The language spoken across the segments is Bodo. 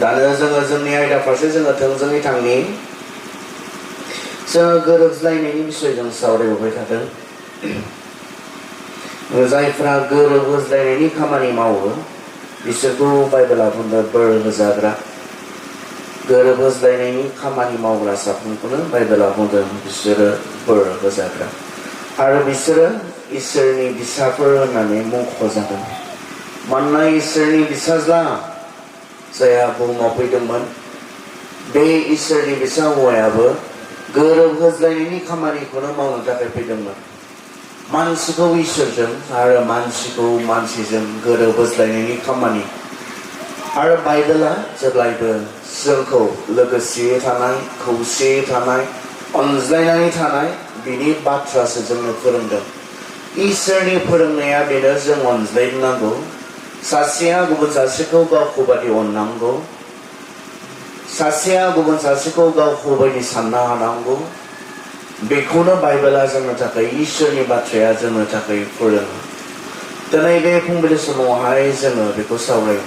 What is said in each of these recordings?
दानो जोङो जोंनि आयदा फारसे जोङो थोंजोङै थांनि जोङो गोरोबज्लायनायनि बिसय जों सावरायबोबाय थादों जायफ्रा गोरोबहोज्लायनायनि खामानि मावो बिसोरखौ बाइबेला बुंदों बोर होजाग्रा गोरोबहोज्लायनायनि खामानि मावग्रा साफ्रोमखौनो बाइबेला बुंदों बिसोरो बोर होजाग्रा आरो बिसोरो इसोरनि बिसाफोर होननानै मुंख'जादों मानोना इसोरनि बिसाज्ला जायहा बुहुमाव फैदोंमोन बे इसोरनि बिसा हौवायाबो गोरोबहोज्लायनायनि खामानिखौनो मावनो थाखाय फैदोंमोन मानसिखौ इसोरजों आरो मानसिखौ मानसिजों गोरोबहोज्लायनायनि खामानि आरो बाइबेला जेब्लायबो जोंखौ लोगोसेयै थानाय खौसेयै थानाय अनज्लायनानै थानाय बिनि बाथ्रासो जोंनो फोरोंदों इसोरनि फोरोंनाया बेनो जों अनज्लायनांगौ सासेया गुबुन सासेखौ गावखौ बादि अननांगौ सासेया गुबुन सासेखौ गावखौ बायदि साननो हानांगौ बेखौनो बाइबेला जोंनो थाखाय इसोरनि बाथ्राया जोंनो थाखाय फोरोङो दिनै बे फुंबिलि समावहाय जोङो बेखौ सावरायो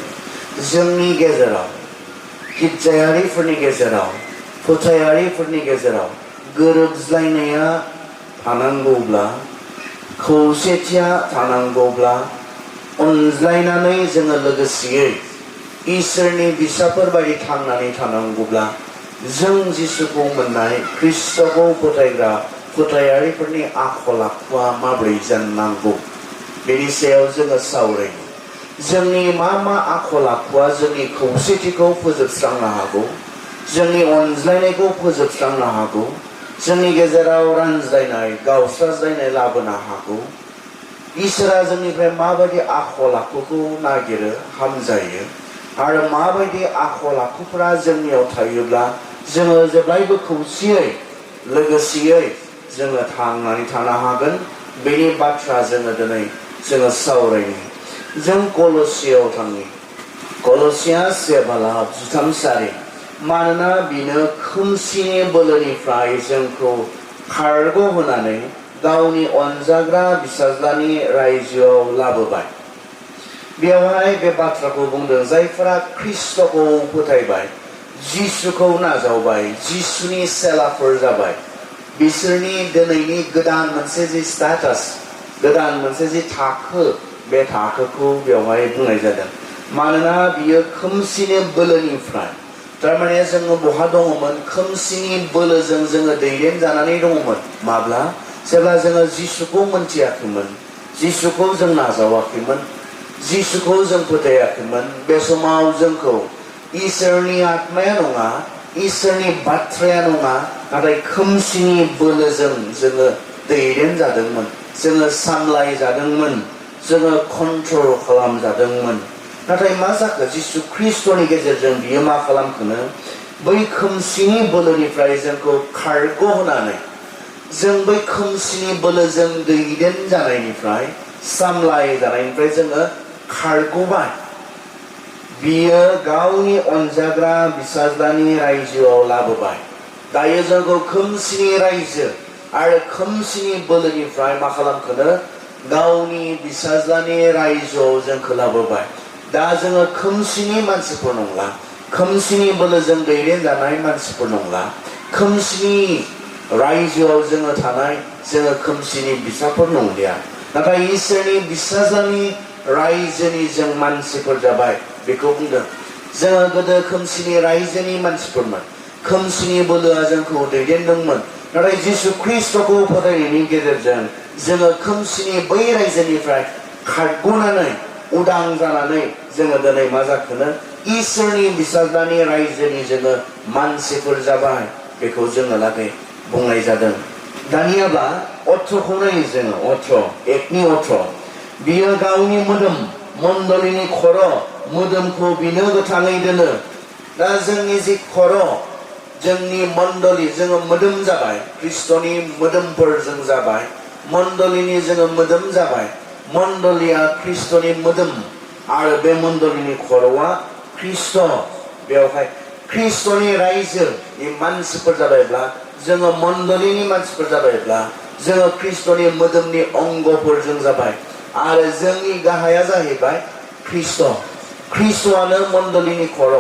जोंनि गेजेराव गिर्जायारिफोरनि गेजेराव फोथायारिफोरनि गेजेराव गोरोबज्लायनाया थानांगौब्ला खौसेथिया थानांगौब्ला अनज्लायनानै जोङो लोगोसेयै इसोरनि बिसाफोर बायदि थांनानै थानांगौब्ला जों जिसुखौ मोननाय ख्रिस्टखौ फोथायग्रा फोथायारिफोरनि आखल आखुआ माबोरै जानांगौ बेनि सायाव जोङो सावरायो जोंनि मा आखल आखुआ जोंनि खौसेथिखौ फोजोबस्रांनो हागौ जोंनि अनज्लायनायखौ फोजोबस्रांनो हागौ जोंनि गेजेराव रानज्लायनाय गावस्राज्लायनाय लाबोनो हागौ इसोरा जोंनिफ्राय माबायदि आखल आखुखौ नागिरो हामजायो आरो माबायदि आखल आखुफोरा जोंनियाव थायोब्ला जोङो जेब्लायबो खौसेयै लोगोसेयै जोङो थांनानै थानो हागोन बेनि बाथ्रा जोङो दिनै जोङो सावरायनो जों कलसियाव थाङो कलसिया 7:13 मानोना बिनो खोमसिनि बोलोनिफ्राय जोंखौ खारग' होनानै गावनि अनजाग्रा बिसाज्लानि रायजोआव लाबोबाय बेवहाय बे बाथ्राखौ बुंदों जायफोरा ख्रिस्टखौ फोथायबाय जिसुखौ नाजावबाय जिसुनि सेलाफोर जाबाय बिसोरनि दिनैनि गोदान मोनसे जि स्टेटास गोदान मोनसे जि थाखो बे थाखोखौ बेवहाय बुंनाय जादों मानोना बियो खोमसिनि बोलोनिफ्राय थारमाने जोङो बहा दङमोन खोमसिनि बोलोजों जोङो दैदेनजानानै दङमोन माब्ला जेब्ला जोङो जिसुखौ मोनथियाखैमोन जिसुखौ जों नाजावाखैमोन जिसुखौ जों फोथायाखैमोन बे समाव जोंखौ इसोरनि आत्माया नङा इसोरनि बाथ्राया नङा नाथाय खोमसिनि बोलोजों जोङो दैदेनजादोंमोन जोङो सामलायजादोंमोन जोङो कन्ट्रल खालामजादोंमोन नाथाय मा जाखो जिसु ख्रिस्टनि गेजेरजों बियो मा खालामखोनो बै खोमसिनि बोलोनिफ्राय जोंखौ खारग' होनानै जों बै खोमसिनि बोलोजों दैदेनजानायनिफ्राय सामलायजानायनिफ्राय जोङो खारग'बाय बियो गावनि अनजाग्रा बिसाज्लानि रायजोआव लाबोबाय दायो जोंखौ खोमसिनि रायजो आरो खोमसिनि बोलोनिफ्राय मा खालामखोनो गावनि बिसाज्लानि रायजोआव जोंखौ लाबोबाय दा जोङो खोमसिनि मानसिफोर नंला खोमसिनि बोलोजों दैदेनजानाय मानसिफोर नंला खोमसिनि रायजोआव जोङो थानाय जोङो खोमसिनि बिसाफोर नंलिया नाथाय इसोरनि बिसाज्लानि रायजोनि जों मानसिफोर जाबाय बेखौ बुंदों जोङो गोदो खोमसिनि रायजोनि मानसिफोरमोन खोमसिनि बोलोआ जोंखौ दैदेनदोंमोन नाथाय जिसु ख्रिस्टखौ फोथायनायनि गेजेरजों जोङो खोमसिनि बै रायजोनिफ्राय खारग'नानै उदां जानानै जोङो दिनै मा जाखोनो इसोरनि बिसाज्लानि रायजोनि जोङो मानसिफोर जाबाय बेखौ जोङो लागै बुंनाय जादों दानियाब्ला 18खौ नायो जोङो 1:18 बियो गावनि मोदोम मण्डलिनि खर' मोदोमखौ बिनो गोथाङै दोनो दा जोंनि जि खर' जोंनि मण्डलि जोङो मोदोम जाबाय ख्रिस्टनि मोदोमफोर जों जाबाय मण्डलिनि जोङो मोदोम जाबाय मण्डलिया ख्रिस्टनि मोदोम आरो बे मण्डलिनि खर'आ ख्रिस्ट बेवहाय ख्रिस्टनि रायजोनि मानसिफोर जाबायब्ला जोङो मण्डलिनि मानसिफोर जाबायब्ला जोङो ख्रिस्टनि मोदोमनि अंगफोर जों जाबाय आरो जोंनि गाहाया जाहैबाय ख्रिस्ट ख्रिस्टआनो मण्डलिनि खर'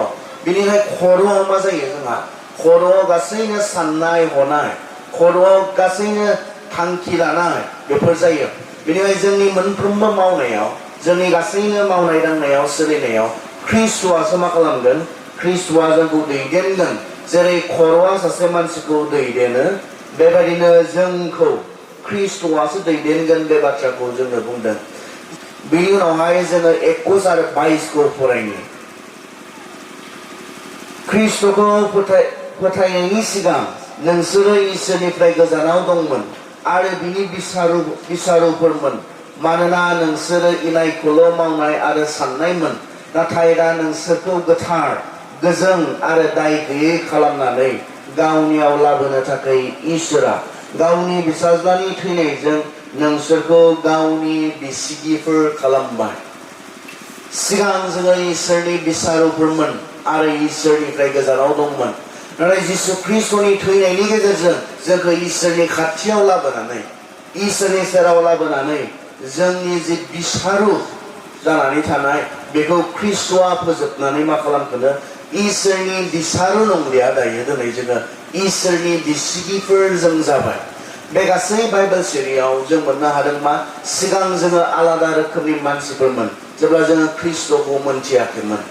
बिनिखाय खर'आव मा जायो जोंहा खर'आव गासैनो साननाय हनाय खर'आव गासैनो थांखि लानाय बेफोर जायो बेनिखाय जोंनि मोनफ्रोमबो मावनायाव जोंनि गासैनो मावनाय दांनायाव सोलिनायाव ख्रीष्टआसो मा खालामगोन ख्रीष्टआ जोंखौ दैदेनगोन जेरै खर'आ सासे मानसिखौ दैदेनो बेबायदिनो जोंखौ ख्रीष्टआसो दैदेनगोन बे बाथ्राखौ जोङो बुंदों बिनि उनावहाय जोङो 21 आरो 22 खौ फरायनि ख्रीष्टखौ फोथायनायनि सिगां नोंसोरो इसोरनिफ्राय गोजानाव दंमोन आरो बिनि बिसारुफोरमोन मानोना नोंसोरो इनायखौल' मावनाय आरो साननायमोन नाथाय दा नोंसोरखौ गोथार गोजों आरो दाय गैयै खालामनानै गावनियाव लाबोनो थाखाय इसोरा गावनि फिसाज्लानि थैनायजों नोंसोरखौ गावनि बिसिगिफोर खालामबाय सिगां जोङो इसोरनि बिसारुफोरमोन आरो इसोरनिफ्राय गोजानाव दंमोन नाथाय जिसु ख्रीष्टनि थैनायनि गेजेरजों जोंखौ इसोरनि खाथियाव लाबोनानै इसोरनि सेराव लाबोनानै जोंनि जि बिसारु जानानै थानाय बेखौ ख्रीष्टआ फोजोबनानै मा खालामखोनो इसोरनि बिसारु नंलिया दायो दिनै जोङो इसोरनि बिसिगिफोर जों जाबाय बे गासै बाइबेल सिरियाव जों मोननो हादों मा सिगां जोङो आलादा रोखोमनि मानसिफोरमोन जेब्ला जोङो ख्रीष्टखौ मोनथियाखैमोन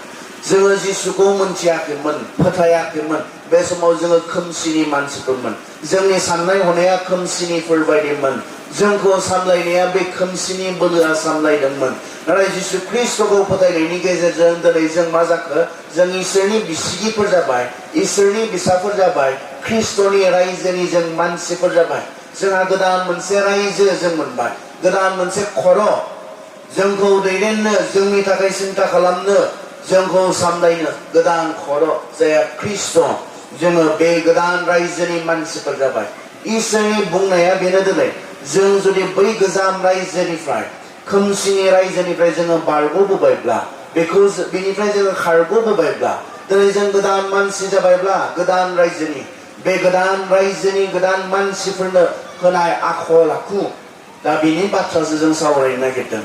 जोङो जिसुखौ मोनथियाखैमोन फोथायाखैमोन बे समाव जोङो खोमसिनि मानसिफोरमोन जोंनि साननाय हनाया खोमसिनिफोर बायदिमोन जोंखौ सामलायनाया बे खोमसिनि बोलोआ सामलायदोंमोन नाथाय जिसु ख्रीष्टखौ फोथायनायनि गेजेरजों दिनै जों मा जाखो जों इसोरनि बिसिगिफोर जाबाय इसोरनि बिसाफोर जाबाय ख्रीष्टनि रायजोनि जों मानसिफोर जाबाय जोंहा गोदान मोनसे रायजो जों मोनबाय गोदान मोनसे खर' जोंखौ दैदेननो जोंनि थाखाय सिन्था खालामनो जोंखौ सामलायनो गोदान खर' जाय ख्रीष्ट जोङो बे गोदान रायजोनि मानसिफोर जाबाय इसोरनि बुंनाया बेनो दिनै जों जुदि बै गोजाम रायजोनिफ्राय खोमसिनि रायजोनिफ्राय जोङो बारग'बोबायब्ला बेखौ बेनिफ्राय जोङो खारग'बोबायब्ला दिनै जों गोदान मानसि जाबायब्ला गोदान रायजोनि बे गोदान रायजोनि गोदान मानसिफोरनो होनाय आखल आखु दा बेनि बाथ्रासो जों सावरायनो नागिरदों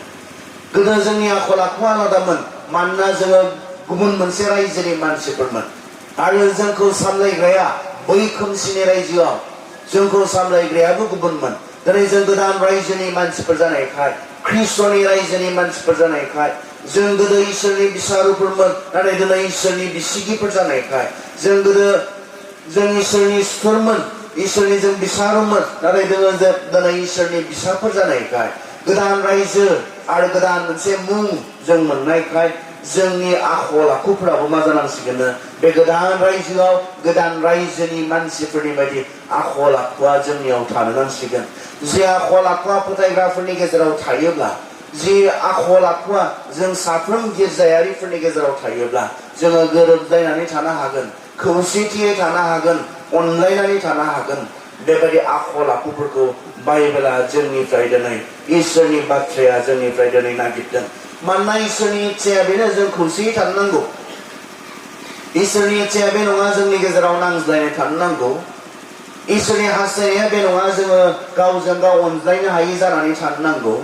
गोदो जोंनि आखल आखुआ आलादामोन मानोना जोङो गुबुन मोनसे रायजोनि मानसिफोरमोन आरो जोंखौ सामलायग्राया बै खोमसिनि रायजोआव जोंखौ सामलायग्रायाबो गुबुनमोन दिनै जों गोदान रायजोनि मानसिफोर जानायखाय ख्रीष्टनि रायजोनि मानसिफोर जानायखाय जों गोदो इसोरनि बिसारुफोरमोन नाथाय दिनै इसोरनि बिसिगिफोर जानायखाय जों गोदो जों इसोरनि सुथुरमोन इसोरनि जों बिसारुमोन नाथाय दिनै इसोरनि बिसाफोर जानायखाय गोदान रायजो आरो गोदान मोनसे मुं जों मोननायखाय जोंनि आखल आखुफोराबो मा जानांसिगोन बे गोदान रायजोआव गोदान रायजोनि मानसिफोरनि बायदि आखल आखुआ जोंनियाव थानो नांसिगोन जे आखल आखुआ फोथायग्राफोरनि गेजेराव थायोब्ला जे आखल आखुआ जों साफ्रोम गिर्जायारिफोरनि गेजेराव थायोब्ला जोङो गोरोबलायनानै थानो हागोन खौसेथियै थानो हागोन अनलायनानै थानो हागोन बेबायदि आखल आखुफोरखौ बाइबेला जोंनिफ्राय दिनै इसोरनि बाथ्राया जोंनिफ्राय दिनै नागिरदों मानोना इसोरनि इच्छाया बेनो जों खौसेयै थानो नांगौ इसोरनि इच्छाया बे नङा जोंनि गेजेराव नांज्लायनाय थानो नांगौ इसोरनि हास्थायनाया बे नङा जोङो गावजों गाव अनज्लायनो हायै जानानै थानो नांगौ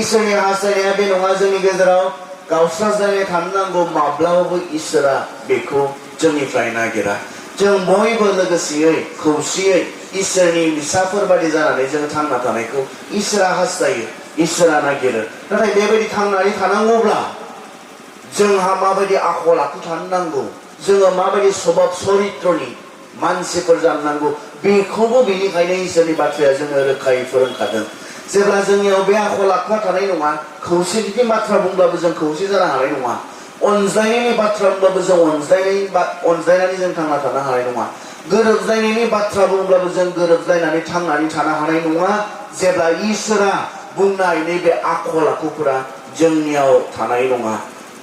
इसोरनि हास्थायनाया बे नङा जोंनि गेजेराव गावस्राज्लायनाय थानो नांगौ माब्लाबाबो इसोरा बेखौ जोंनिफ्राय नागिरा जों बयबो लोगोसेयै खौसेयै इसोरनि फिसाफोर बायदि जानानै जों थांना थानायखौ इसोरा हास्थायो इसोरा नागिरो नाथाय बेबायदि थांनानै थानांगौब्ला जोंहा माबायदि आखल आखु थानो नांगौ जोङो माबायदि स्वभाब चरित्रनि मानसिफोर जानो नांगौ बेखौबो बेनिखायनो इसोरनि बाथ्राया जोङो रोखायै फोरोंखादों जेब्ला जोंनियाव बे आखल आखुआ थानाय नङा खौसेथिनि बाथ्रा बुंब्लाबो जों खौसे जानो हानाय नङा अनज्लायनायनि बाथ्रा बुंब्लाबो जों अनज्लायनानै जों थांना थानो हानाय नङा गोरोबलायनायनि बाथ्रा बुंब्लाबो जों गोरोबलायनानै थांनानै थानो हानाय नङा जेब्ला इसोरा बुंनाय नैबे आखल आखुफोरा जोंनियाव थानाय नङा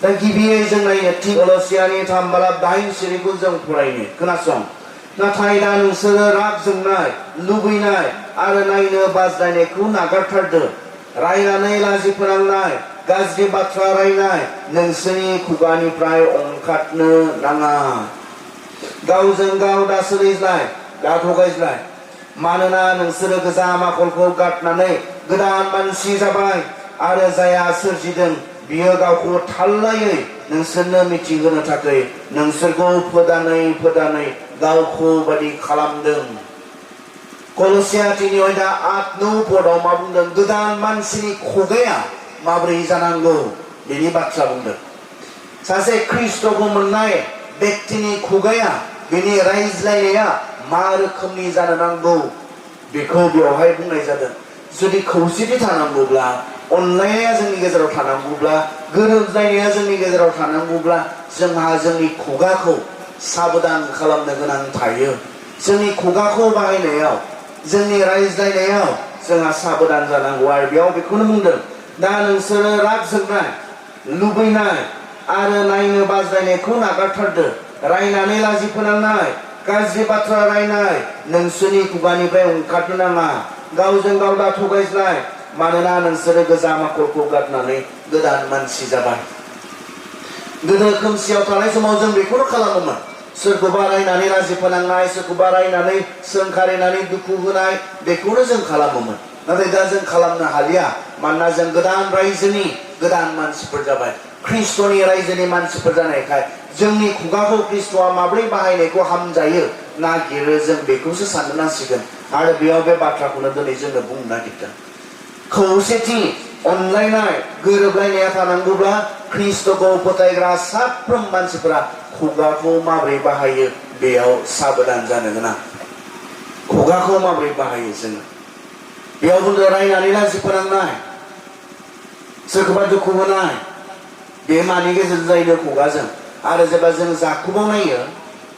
दा गिबियै जों नायनो कलसियानि 3:8 सिरिखौ जों फरायनो खोनासं नाथाय दा नोंसोरो राग जोंनाय लुबैनाय आरो नायनो बाज्लायनायखौ नागारथारदो रायनानै लाजि फोनांनाय गाज्रि बाथ्रा रायनाय नोंसोरनि खुगानिफ्राय ओंखारनो नाङा गावजों गाव दा सोलिज्लाय दा थगायज्लाय मानोना नोंसोरो गोजाम आखलखौ गारनानै गोदान मानसि जाबाय आरो जाया सोरजिदों बियो गावखौ थाललायै नोंसोरनो मिथिहोनो थाखाय नोंसोरखौ फोदानै गावखौ बादि खालामदों। कलसिया 3:8 मा बुंदों? गोदान मानसिनि खुगाया माबोरै जानांगौ बेनि बाथ्रा बुंदों। सासे ख्रिस्ट'खौ मोननाय व्यक्तिनि खुगाया बेनि रायज्लायनाया मा रोखोमनि जानो नांगौ बेखौ बेवहाय बुंनाय जादों। जुदि खौसेथि थानांगौब्ला, अनलायनाया जोंनि गेजेराव थानांगौब्ला, गोरोबलायनाया जोंनि गेजेराव थानांगौब्ला जोंहा जोंनि खुगाखौ साबधान खालामनो गोनां थायो। जोंनि खुगाखौ बाहायनायाव, जोंनि रायज्लायनायाव जोंहा साबधान जानांगौ। आरो बेयाव बेखौनो बुंदों, दा नोंसोरो राग जोंनाय, लुबैनाय आरो नायनो बाज्लायनायखौ नागारथारदो। रायनानै लाजि फोनांनाय, गाज्रि बाथ्रा रायनाय नोंसोरनि खुगानिफ्राय ओंखारनो नाङा। गावजों गाव दा थगायज्लाय, मानोना नोंसोरो गोजाम आखलखौ गारनानै गोदान मानसि जाबाय। गोदो खोमसियाव थानाय समाव जों बेखौनो खालामोमोन। सोरखौबा रायनानै लाजि फोनांनाय, सोरखौबा रायनानै सोंखारिनानै दुखु होनाय, बेखौनो जों खालामोमोन। नाथाय दा जों खालामनो हालिया, मानोना जों गोदान रायजोनि गोदान मानसिफोर जाबाय। ख्रिस्ट'नि रायजोनि मानसिफोर जानायखाय जोंनि खुगाखौ ख्रिस्ट'आ माब्रै बाहायनायखौ हामजायो नागिरो, जों बेखौसो साननो नांसिगोन। आरो बेयाव बे बाथ्राखौनो दिनै जोङो बुंनो नागिरदों। खौसेथि, अनलायनाय, गोरोबलायनाया थानांगौब्ला ख्रिस्ट'खौ फोथायग्रा साफ्रोम मानसिफोरा खुगाखौ माबोरै बाहायो बेयाव साबधान जानो गोनां। खुगाखौ माबोरै बाहायो जोङो? बेयाव बुंदों रायनानै लाजि फोनांनाय, सोरखौबा दुखु होनाय, बे मानि गेजेरजों जायो? खुगाजों। आरो जेब्ला जों जाखुबाव नायो,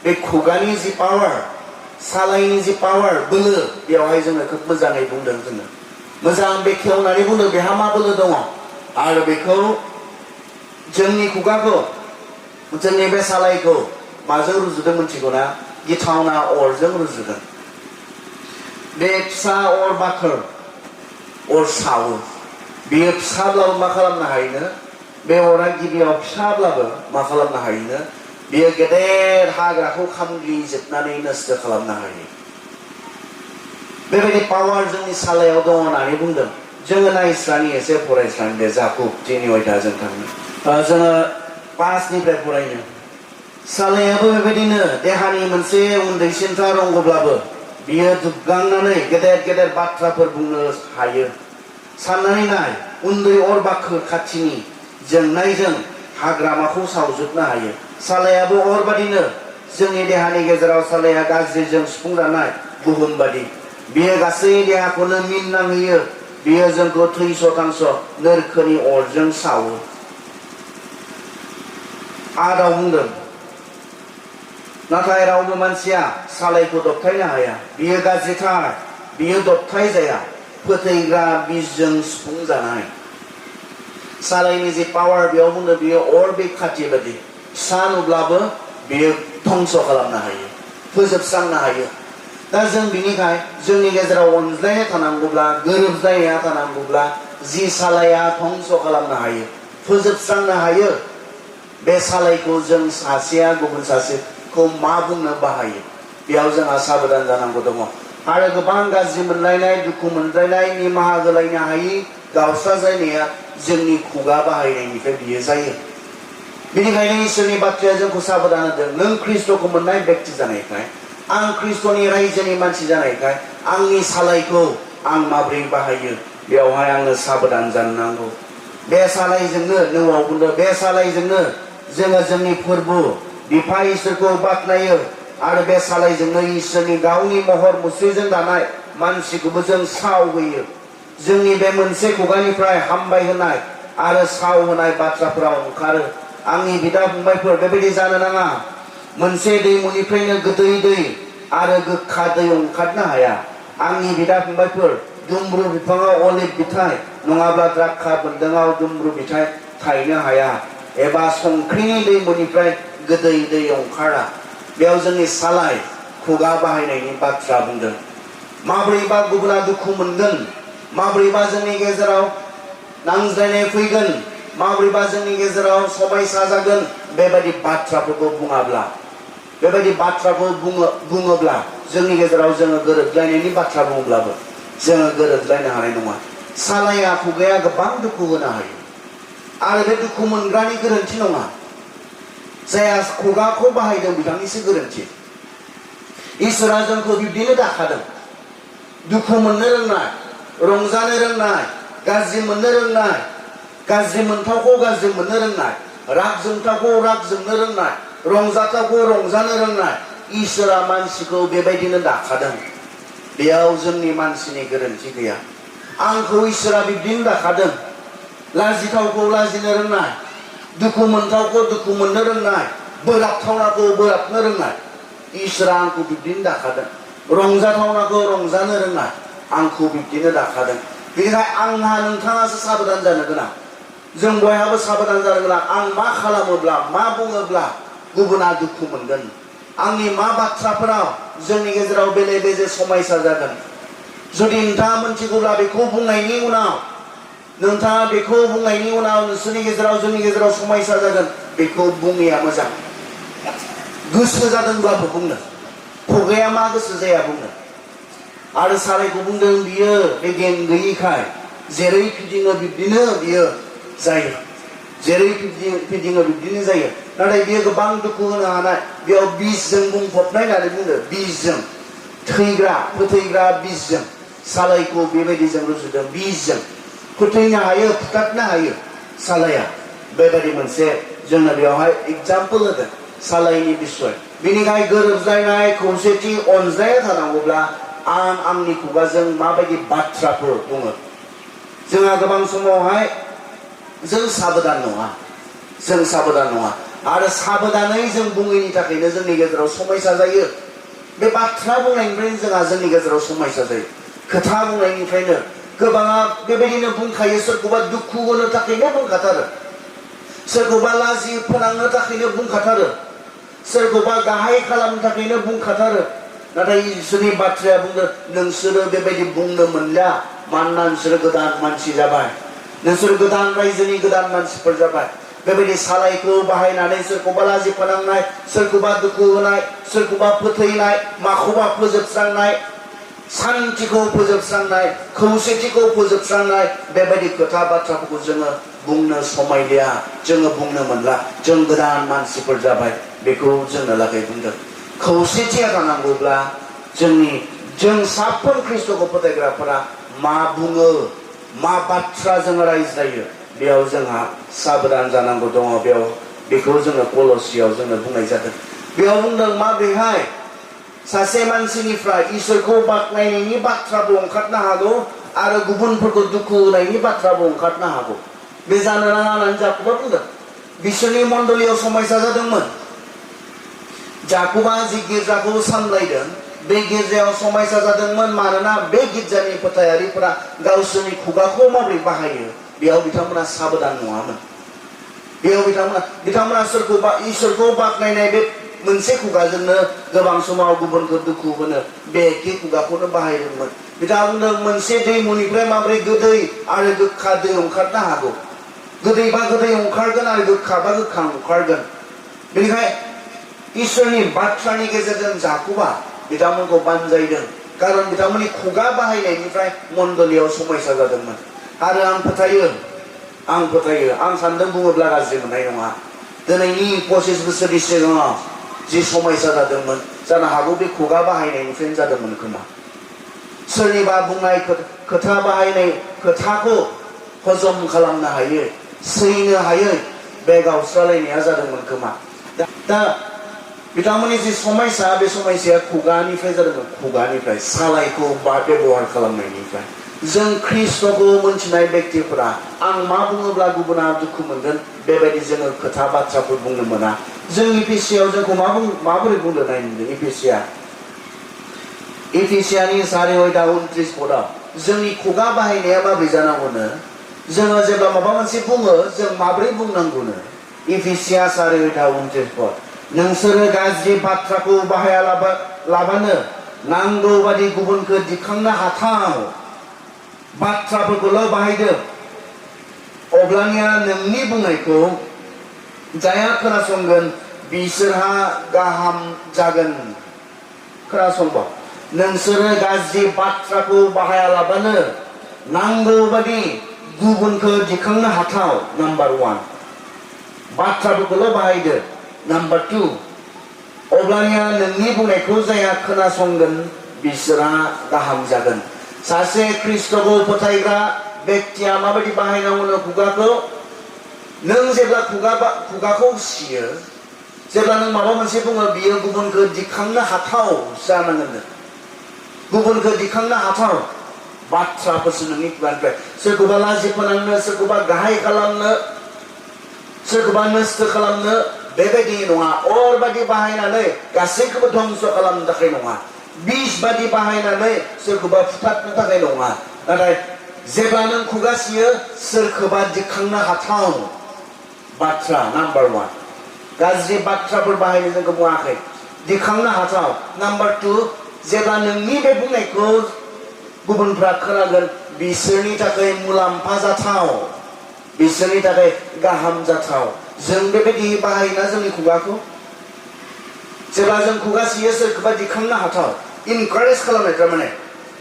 बे खुगानि जि पावार, सालायनि जि पावार, बोलो, बेवहाय जोङो खोब मोजाङै बुंदों। जोङो मोजां बेखेवनानै बुंदों बेहा मा बोलो दङ। आरो बेखौ जोंनि खुगाखौ, जोंनि बे सालायखौ माजों रुजुदों मिथिगौ ना? गिथावना अरजों रुजुदों। बे फिसा अर बाखोर, अर सावो, बेयो फिसाब्लाबो मा खालामनो हायोनो? बे अरा गिबियाव फिसाब्लाबो मा खालामनो हायोनो? बेयो गेदेर हाग्राखौ खामग्लिजोबनानै नस्थ' खालामनो हायो। बेबायदि पावार जोंनि सालायाव दङ होननानै बुंदों। जोङो नायस्रानि, एसे फरायस्रानि बे जाकुब 3:8 जों थाङो। जोङो 5निफ्राय फरायनो। सालायाबो बेबायदिनो देहानि मोनसे उन्दैसिनथार अंगब्लाबो बियो दुबगांनानै गेदेर गेदेर बाथ्राफोर बुंनो हायो। साननानै नाय, उन्दै अर बाखोर खाथिनि जोंनायजों हाग्रामाखौ सावजोबनो हायो। सालायाबो अरबादिनो जोंनि देहानि गेजेराव सालाया गाज्रिजों सुफुंजानाय बुहुम बादि। बियो गासै देहाखौनो मिन्नांहोयो। बियो जोंखौ थैस' थांस' नोरखोनि अरजों सावो। आदाव बुंदों, नाथाय रावबो मानसिया सालायखौ दबथायनो हाया। बियो गाज्रिथार, बियो दबथाय जाया, फोथैग्रा बिसजों सुफुंजानाय। सालायनि जि पावार, बेयाव बुंदों बियो अर बे खाथि बादि। फिसा नुब्लाबो बियो धंस' खालामनो हायो, फोजोबस्रांनो हायो। दा जों बिनिखाय जोंनि गेजेराव अनज्लायनाय थानांगौब्ला, गोरोबलायनाया थानांगौब्ला, जि सालाया धंस' खालामनो हायो, फोजोबस्रांनो हायो, बे सालायखौ जों सासेया गुबुन सासेखौ मा बुंनो बाहायो, बेयाव जोंहा साबधान जानांगौ दङ। आरो गोबां गाज्रि मोनलायनाय, दुखु मोनलायनाय, निमाहा होलायनो हायि, गावस्राजायनाया जोंनि खुगा बाहायनायनिफ्राय बियो जायो। बेनिखायनो इसोरनि बाथ्राया जोंखौ साबधान होदों। नों ख्रिस्ट'खौ मोननाय व्यक्ति जानायखाय, आं ख्रिस्ट'नि रायजोनि मानसि जानायखाय, आंनि सालायखौ आं माबोरै बाहायो बेवहाय आङो साबधान जानो नांगौ। बे सालायजोंनो, नोआव बुंदों, बे सालायजोंनो जोङो जोंनि फोरबो बिफा इसोरखौ बाख्नायो। आरो बे सालायजोंनो इसोरनि गावनि महर मुस्रिजों दानाय मानसिखौबो जों साव होयो। जोंनि बे मोनसे खुगानिफ्राय हामबाय होनाय आरो साव होनाय बाथ्राफोरा ओंखारो। आंनि बिदा फंबायफोर, बेबायदि जानो नाङा। मोनसे दैमुनिफ्रायनो गोदै दै आरो गोखा दै ओंखारनो हाया। आंनि बिदा फंबायफोर, दुम्रु बिफाङाव अलिभ बिथाइ नङाब्ला द्राक्षा बोन्दोङाव दुम्रु बिथाइ थायनो हाया। एबा संख्रिनि दैमुनिफ्राय गोदै दै ओंखारा। बेयाव जोंनि सालाय, खुगा बाहायनायनि बाथ्रा बुंदों। माब्रैबा गुबुना दुखु मोनगोन, माब्रैबा जोंनि गेजेराव नांज्लायनाय फैगोन, माब्रैबा जोंनि गेजेराव समायसा जागोन, बेबायदि बाथ्राफोरखौ बुङाब्ला, बेबायदि बाथ्राखौ बुङोब्ला जोंनि गेजेराव जोङो गोरोबलायनायनि बाथ्रा बुङोब्लाबो जोङो गोरोबलायनो हानाय नङा। सालाया, खुगाया गोबां दुखु होनो हायो। आरो बे दुखु मोनग्रानि गोरोन्थि नङा। जाया खुगाखौ बाहायदों बिथांनिसो गोरोन्थि इसोरा जोंखौ बिब्दिनो दाखादों दुखु मोननो रोंनाय रंजानो रोंनाय गाज्रि मोननो रोंनाय गाज्रि मोनथावखौ गाज्रि मोननो रोंनाय राग जोंथावखौ राग जोंनो रोंनाय रंजाथावखौ रंजानो रोंनाय इसोरा मानसिखौ बेबायदिनो दाखादों बेयाव जोंनि मानसिनि गोरोन्थि गैया आंखौ इसोरा बिब्दिनो दाखादों लाजिथावखौ लाजिनो रोंनाय दुखु मोनथावखौ दुखु मोननो रोंनाय बोराबथावनाखौ बोराबनो रोंनाय इसोरा आंखौ बिब्दिनो दाखादों रंजाथावनाखौ रंजानो रोंनाय आंखौ बिब्दिनो दाखादों बेनिखायनो आंहा नोंथाङासो साबधान जानो गोनां जों बयहाबो साबधान जानो गोनां आं मा खालामोब्ला मा बुङोब्ला गुबुना दुखु मोनगोन आंनि मा बाथ्राफोराव जोंनि गेजेराव बेले बेजे समायसा जागोन जुदि नोंथाङा मोनथिगौब्ला बेखौ बुंनायनि उनाव नोंथाङा बेखौ बुंनायनि उनाव नोंसोरनि गेजेराव जोंनि गेजेराव समायसा जागोन बेखौ बुङैया मोजां गोसो जादोंब्लाबो बुंनो खुगाया मा गोसो जाया बुंनो आरो सारायखौ बुंदों बियो बे गेन गैयिखाय जेरै फिदिङो बिब्दिनो बियो जायो जेरै फिदिङो बिब्दिनो जायो नाथाय बियो गोबां दुखु होनो हानाय बेयाव बिसजों बुंफबनाय होननानै बुंदों बिसजों थैग्रा फोथैग्रा बिसजों सालायखौ बेबायदिजों रुजुदों बिसजों फोथैनो हायो फुथारनो हायो सालाया बेबायदि मोनसे जोंनो बेवहाय एग्जाम्पल होदों सालायनि बिसय बेनिखाय गोरोबलायनाय खौसेथि अनज्लायनाय थानांगौब्ला आं आंनि खुगाजों माबायदि बाथ्राफोर बुङो जोंहा गोबां समावहाय जों साबधान नङा आरो साबधानै जों बुङैनि थाखायनो जोंनि गेजेराव समायसा जायो बे बाथ्रा बुंनायनिफ्रायनो जोंहा जोंनि गेजेराव समायसा जायो खोथा बुंनायनिफ्रायनो गोबाङा बेबायदिनो बुंखायो सोरखौबा दुखु होनो थाखायनो बुंखाथारो सोरखौबा लाजि फोनांनो थाखायनो बुंखाथारो सोरखौबा गाहाय खालामनो थाखायनो बुंखाथारो नाथाय इसोरनि बाथ्राया बुंदों नोंसोरो बेबायदि बुंनो मोनला मानोना नोंसोरो गोदान मानसि जाबाय नोंसोर गोदान रायजोनि गोदान मानसिफोर जाबाय बेबायदि सालायखौ बाहायनानै सोरखौबा लाजि फोनांनाय सोरखौबा दुखु होनाय सोरखौबा फोथैनाय माखौबा फोजोबस्रांनाय सान्थिखौ फोजोबस्रांनाय खौसेथिखौ फोजोबस्रांनाय बेबायदि खोथा बाथ्राफोरखौ जोङो बुंनो समायलिया जोङो बुंनो मोनला जों गोदान मानसिफोर जाबाय बेखौ जोंनो लागै बुंदों खौसेथिया थानांगौब्ला जों साफ्रोम ख्रिस्ट'खौ फोथायग्राफोरा मा बुङो मा बाथ्रा जोङो रायज्लायो बेयाव जोंहा साबधान जानांगौ दङ बेयाव बेखौ जोङो कलसियाव जोङो बुंनाय जादों बेयाव बुंदों माबोरैहाय सासे मानसिनिफ्राय इसोरखौ बाख्नायनायनि बाथ्राबो ओंखारनो हागौ आरो गुबुनफोरखौ दुखु होनायनि बाथ्राबो ओंखारनो हागौ बे जानो नाङा होननानै जाकुबा बुंदों बिसोरनि मण्डलियाव समायसा जादोंमोन जाकुबा जि गिर्जाखौ सामलायदों बे गिर्जायाव समायसा जादोंमोन मानोना बे गिर्जानि फोथायारिफोरा गावसोरनि खुगाखौ माबोरै बाहायो बेयाव बिथांमोना साबधान नङामोन बेयाव बिथांमोना सोरखौबा इसोरखौ बाख्नायनाय बे मोनसे खुगाजोंनो गोबां समाव गुबुनखौ दुखु होनो बे एखे खुगाखौनो बाहायदोंमोन बिथाङा बुंदों मोनसे दैमुनिफ्राय माबोरै गोदै आरो गोखा दै ओंखारनो हागौ गोदैबा गोदै ओंखारगोन आरो गोखाबा गोखा ओंखारगोन बेनिखाय इसोरनि बाथ्रानि गेजेरजों जाकुबा बिथांमोनखौ बानजायदों कारन बिथांमोननि खुगा बाहायनायनिफ्राय मण्डलियाव समायसा जादोंमोन आरो आं फोथायो आं सान्दों बुङोब्ला गाज्रि मोननाय नङा दिनैनि 25 बोसोरनि सिगाङाव जि समायसा जादोंमोन जानो हागौ बे खुगा बाहायनायनिफ्रायनो जादोंमोन खोमा सोरनिबा बुंनाय खोथा बाहायनाय खोथाखौ हजम खालामनो हायो सैनो हायै बे गावस्रालायनाया जादोंमोन खोमा दा बिथांमोननि जि समायसा बे समायसाया खुगानिफ्राय जादोंमोन खुगानिफ्राय सालायखौ बेबहार खालामनायनिफ्राय जों ख्रिस्ट'खौ मोनथिनाय व्यक्तिफोरा आं मा बुङोब्ला गुबुना दुखु मोनगोन बेबायदि जोङो खोथा बाथ्राफोर बुंनो मोना जों इफिसियाव जोंखौ माबोरै बुंदों नायनो इफिसियानि 4:29 पदआव जोंनि खुगा बाहायनाया माबोरै जानांगौनो जोङो जेब्ला माबा मोनसे बुङो जों माबोरै बुंनांगौनो इफिसिया 4:29 पद नोंसोरो गाज्रि बाथ्राखौ बाहायालाबानो नांगौ बादि गुबुनखौ दिखांनो हाथाव बाथ्राफोरखौल' बाहायदो अब्लानिया नोंनि बुंनायखौ जाया खोनासंगोन बिसोरहा गाहाम जागोन खोनासंबाव नोंसोरो गाज्रि बाथ्राखौ बाहायालाबानो नांगौ बादि गुबुनखौ दिखांनो हाथाव नाम्बार 1 बाथ्राफोरखौल' बाहायदो Number 2, अब्लानिया नोंनि बुंनायखौ जाया खोनासंगोन बिसोरहा गाहाम जागोन. सासे ख्रिस्ट'खौ फोथायग्रा व्यक्तिया माबायदि बाहायनांगौ खुगाखौ? नों जेब्ला खुगाखौ सियो, जेब्ला नों माबा मोनसे बुङो बियो गुबुनखौ दिखांनो हाथाव जानांगोन. गुबुनखौ दिखांनो हाथाव बाथ्राफोरसो नोंनि खुगानिफ्राय. सोरखौबा लाजि फोनांनो, सोरखौबा गाहाय खालामनो, सोरखौबा नस्थ' खालामनो बेबायदि नङा. अर बादि बाहायनानै गासैखौबो धंस खालामनो थाखाय नङा. बिस बादि बाहायनानै सोरखौबा फुथारनो थाखाय नङा. नाथाय जेब्ला नों खुगा सियो सोरखौबा दिखांनो हाथाव बाथ्रा. नाम्बार 1, गाज्रि बाथ्राफोर बाहायनो जोंखौ बुङाखै, दिखांनो हाथाव. नाम्बार 2, जेब्ला नोंनि बे बुंनायखौ गुबुनफ्रा खोनागोन बिसोरनि थाखाय मुलाम्फा जाथाव, बिसोरनि थाखाय गाहाम जाथाव. जों बेबायदि बाहायोना जोंनि खुगाखौ? जेब्ला जों खुगा सियो सोरखौबा दिखांनो हाथाव, इनकारेज खालामनाय, थारमाने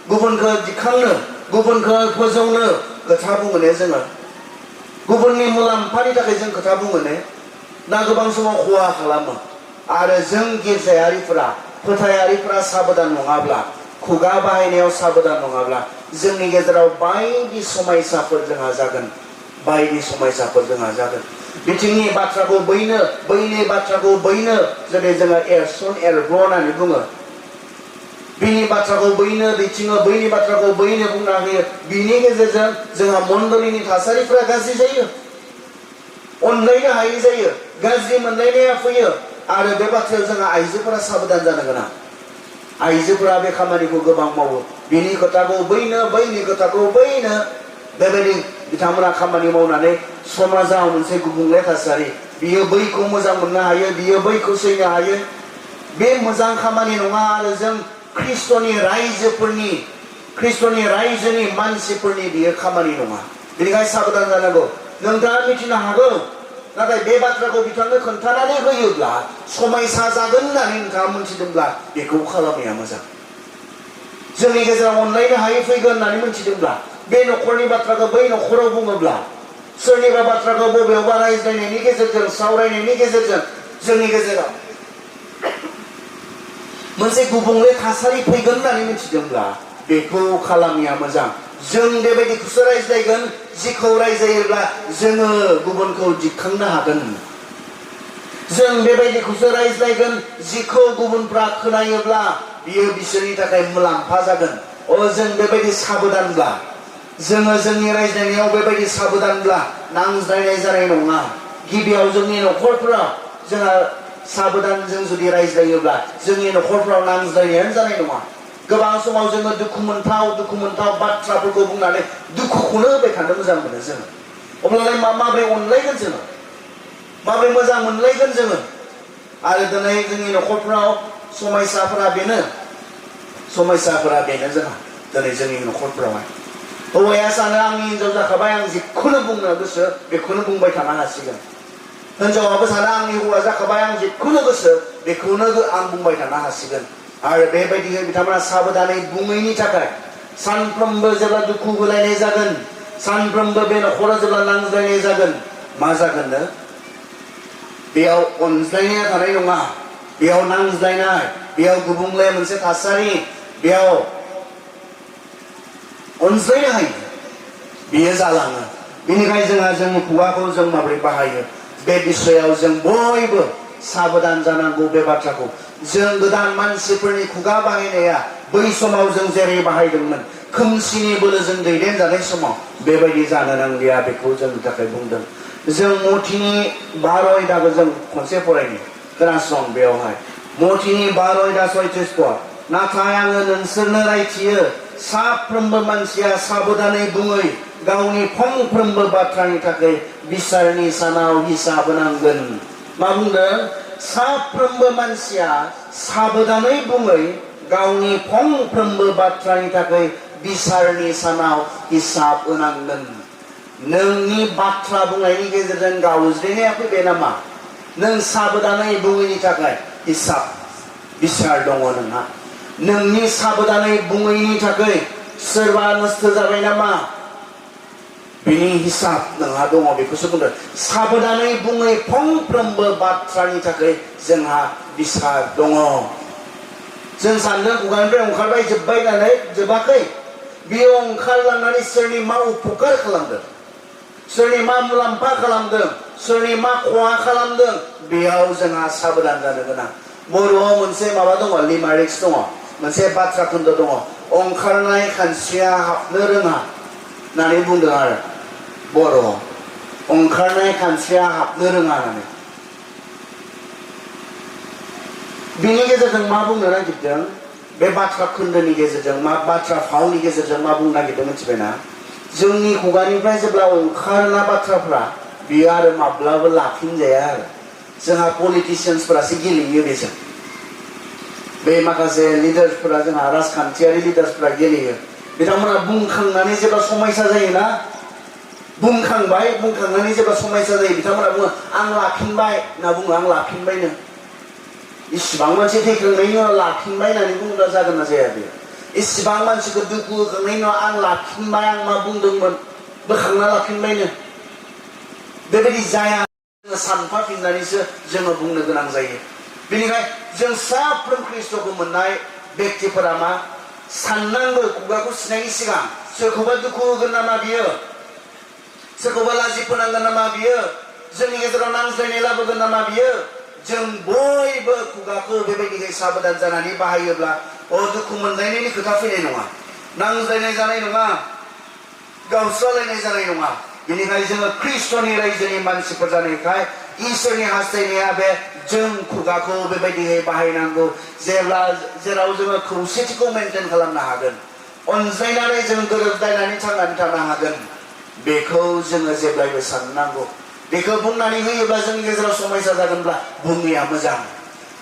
गुबुनखौ दिखांनो, गुबुनखौ फोजौनो खोथा बुङो ने जोङो? गुबुननि मुलाम्फानि थाखाय जों खोथा बुङो ने? ना गोबां समाव खहा खालामो? आरो जों गिर्जायारिफोरा, फोथायारिफोरा साबधान नङाब्ला, खुगा बाहायनायाव साबधान नङाब्ला जोंनि गेजेराव बायदि समायसाफोर जोंहा जागोन, बायदि समायसाफोर जोंहा जागोन. बिथिंनि बाथ्राखौ बैनो, बैनि बाथ्राखौ बैनो, जेरै जोङो एरसन एरब्र होननानै बुङो. बिनि बाथ्राखौ बैनो बिथिङो, बैनि बाथ्राखौ बैनो बुंना होयो. बिनि गेजेरजों जोंहा मण्डलीनि थासारिफ्रा गाज्रि जायो, अनलायनो हायै जायो, गाज्रि मोनलायनाया फैयो. आरो बे बाथ्रायाव जोंहा आइजोफोरा साबधान जानो गोनां. आइजोफोरा बे खामानिखौ गोबां मावो. बिनि खोथाखौ बैनो, बैनि खोथाखौ बैनो, बेबायदि बिथांमोना खामानि मावनानै समाजाव मोनसे गुबुंले थासारि. बियो बैखौ मोजां मोननो हायो, बियो बैखौ सैनो हायो. बे मोजां खामानि नङा. आरो जों ख्रिस्ट'नि रायजोफोरनि, ख्रिस्ट'नि रायजोनि मानसिफोरनि बियो खामानि नङा. बेनिखायनो साबधान जानांगौ. नोंथाङा मिथिनो हागौ, नाथाय बे बाथ्राखौ बिथांनो खोन्थानानै होयोब्ला समायसा जागोन होननानै नोंथाङा मोनथिदोंब्ला बेखौ खालामनाया मोजां. जोंनि गेजेराव अनलायनो हायै फैगोन होननानै मोनथिदोंब्ला बे न'खरनि बाथ्राखौ बै न'खराव बुङोब्ला, सोरनिबा बाथ्राखौ बबेयावबा रायज्लायनायनि गेजेरजों, सावरायनायनि गेजेरजों जोंनि गेजेराव मोनसे गुबुंले थासारि फैगोन होननानै मिथिदोंब्ला बेखौ खालामनाया मोजां. जों बेबायदिखौसो रायज्लायगोन जिखौ रायज्लायोब्ला जोङो गुबुनखौ दिखांनो हागोन. जों बेबायदिखौसो रायज्लायगोन जिखौ गुबुनफ्रा खोनायोब्ला बियो बिसोरनि थाखाय मुलाम्फा जागोन. जों बेबायदि साबधानब्ला, जोङो जोंनि रायज्लायनायाव बेबायदि साबधानब्ला नांज्लायनाय जानाय नङा. गिबियाव जोंनि न'खरफोराव जोंहा साबधानजों जुदि रायज्लायोब्ला जोंनि न'खरफ्राव नांज्लायनायानो जानाय नङा. गोबां समाव जोङो दुखु मोनथाव बाथ्राफोरखौ बुंनानै दुखुखौनो होबाय थानो मोजां मोनो जोङो. अब्लालाय माबोरै अनलायगोन जोङो? माबोरै मोजां मोनलायगोन जोङो? आरो दिनै जोंनि न'खरफ्राव समस्याफोरा बेनो जोंहा दिनै जोंनि न'खरफ्रावहाय हौवाया सानो आंनि हिनजाव जाखाबाय, आं जिखौनो बुंनो गोसो बेखौनो बुंबाय थानो हासिगोन. हिनजावाबो सानो आंनि हौवा जाखाबाय, आं जिखौनो गोसो बेखौनो आं बुंबाय थानो हासिगोन. आरो बेबायदियै बिथांमोना साबधानै बुङैनि थाखाय सानफ्रोमबो जेब्ला दुखु होलायनाय जागोन, सानफ्रोमबो बे न'खराव जेब्ला नांज्लायनाय जागोन, मा जागोननो? बेयाव अनज्लायनाया थानाय नङा. बेयाव नांज्लायनाय, बेयाव गुबुंले मोनसे थासारि, बेयाव अनज्लायनो हायो बेयो जालाङो. बेनिखायनो जोंहा जोंनि खुगाखौ जों माबोरै बाहायो बे बिसयाव जों बयबो साबधान जानांगौ. बे बाथ्राखौ जों गोदान मानसिफोरनि खुगा बाहायनाया बै समाव जों जेरै बाहायदोंमोन, खोमसिनि बोलोजों दैदेनजानाय समाव बेबायदि जानो नांलिया. बेखौ जोंनि थाखाय बुंदों. जों मथिनि 12 आयदाखौ जों खनसे फरायनो खोनासं. बेवहाय मथिनि 12 आयदा 36 पद. नाथाय आङो नोंसोरनो रायथियो, साफ्रोमबो मानसिया साबधानै बुङै गावनि फंफ्रोमबो बाथ्रानि थाखाय बिसारनि सानाव हिसाब होनांगोन. मा बुंदों? साफ्रोमबो मानसिया साबधानै बुङै गावनि फंफ्रोमबो बाथ्रानि थाखाय बिसारनि सानाव हिसाब होनांगोन. नोंनि बाथ्रा बुंनायनि गेजेरजों गावज्रिनाया फैबाय नामा? नों साबधानै बुङैनि थाखाय हिसाब बिसार दङ नोंहा. नोंनि साबधानै बुङैनि थाखाय सोरबा नस्थ' जाबाय नामा? बिनि हिसाब नोंहा दङ बेखौसो बुंदों साबधानै बुङै फंफ्रोमबो बाथ्रानि थाखाय जोंहा बिसार दङ जों सानदों खुगानिफ्राय ओंखारबाय जोब्बाय होननानै जोबाखै बेयो ओंखारलांनानै सोरनि मा उपकार खालामदों सोरनि मा मुलाम्फा खालामदों सोरनि मा खहा खालामदों बेयाव जोंहा साबधान जानो गोनां बर'आव मोनसे माबा दङ लिमारिक्स दङ मोनसे बाथ्रा खोन्दो दङ ओंखारनाय खानस्रिया हाबनो रोङा होननानै बुंदों आरो बर'आव ओंखारनाय खानस्रिया हाबनो रोङा होननानै बिनि गेजेरजों मा बुंनो नागिरदों बे बाथ्रा खोन्दोनि गेजेरजों मा बाथ्रा फावनि गेजेरजों मा बुंनो नागिरदों मिथिबायना जोंनि खुगानिफ्राय जेब्ला ओंखारना बाथ्राफ्रा बियो आरो माब्लाबो लाफिनजाया आरो जोंहा पलिटिशियान्सफोरासो गेलेयो बेजों बे माखासे लिडार्सफोरा जोंहा राजखान्थियारि लिडार्सफोरा गेलेयो बिथांमोना बुंखांनानै जेब्ला समायसा जायोना बुंखांनानै जेब्ला समायसा जायो बिथांमोना बुङो आं लाफिनबाय होनना बुङो आं लाफिनबायनो इसिबां मानसि थैखांनायनि उनाव लाफिनबाय होननानै बुङोब्ला जागोन ना जाया बेयो इसिबां मानसिखौ दुखु होखांनायनि उनाव आं लाफिनबाय आं मा बुंदोंमोन बोखांना लाफिनबायनो बेबायदि जाया सानफाफिननानैसो जोङो बुंनो गोनां जायो बेनिखायनो जों साफ्रोम ख्रिस्ट'खौ मोननाय व्यक्तिफोरा मा साननांगौ खुगाखौ सिनायनि सिगां सोरखौबा दुखु होगोन नामा बियो सोरखौबा लाजि फोनांगोन नामा बियो जोंनि गेजेराव नांज्लायनाय लाबोगोन नामा बियो जों बयबो खुगाखौ बेबायदिहाय साबधान जानानै बाहायोब्ला दुखु मोनलायनायनि खोथा फैनाय नङा नांज्लायनाय जानाय नङा गावस्रालायनाय जानाय नङा बेनिखायनो जोङो ख्रिस्ट'नि रायजोनि मानसिफोर जानायखाय इसोरनि हास्थायनाया बे जों खुगाखौ बेबायदिहाय बाहायनांगौ जेराव जोङो खौसेथिखौ मेनटेन खालामनो हागोन अनज्लायनानै जों गोरोबलायनानै थांनानै थानो हागोन बेखौ जोङो जेब्लायबो साननांगौ बेखौ बुंनानै होयोब्ला जोंनि गेजेराव समायसा जागोनब्ला बुङैया मोजां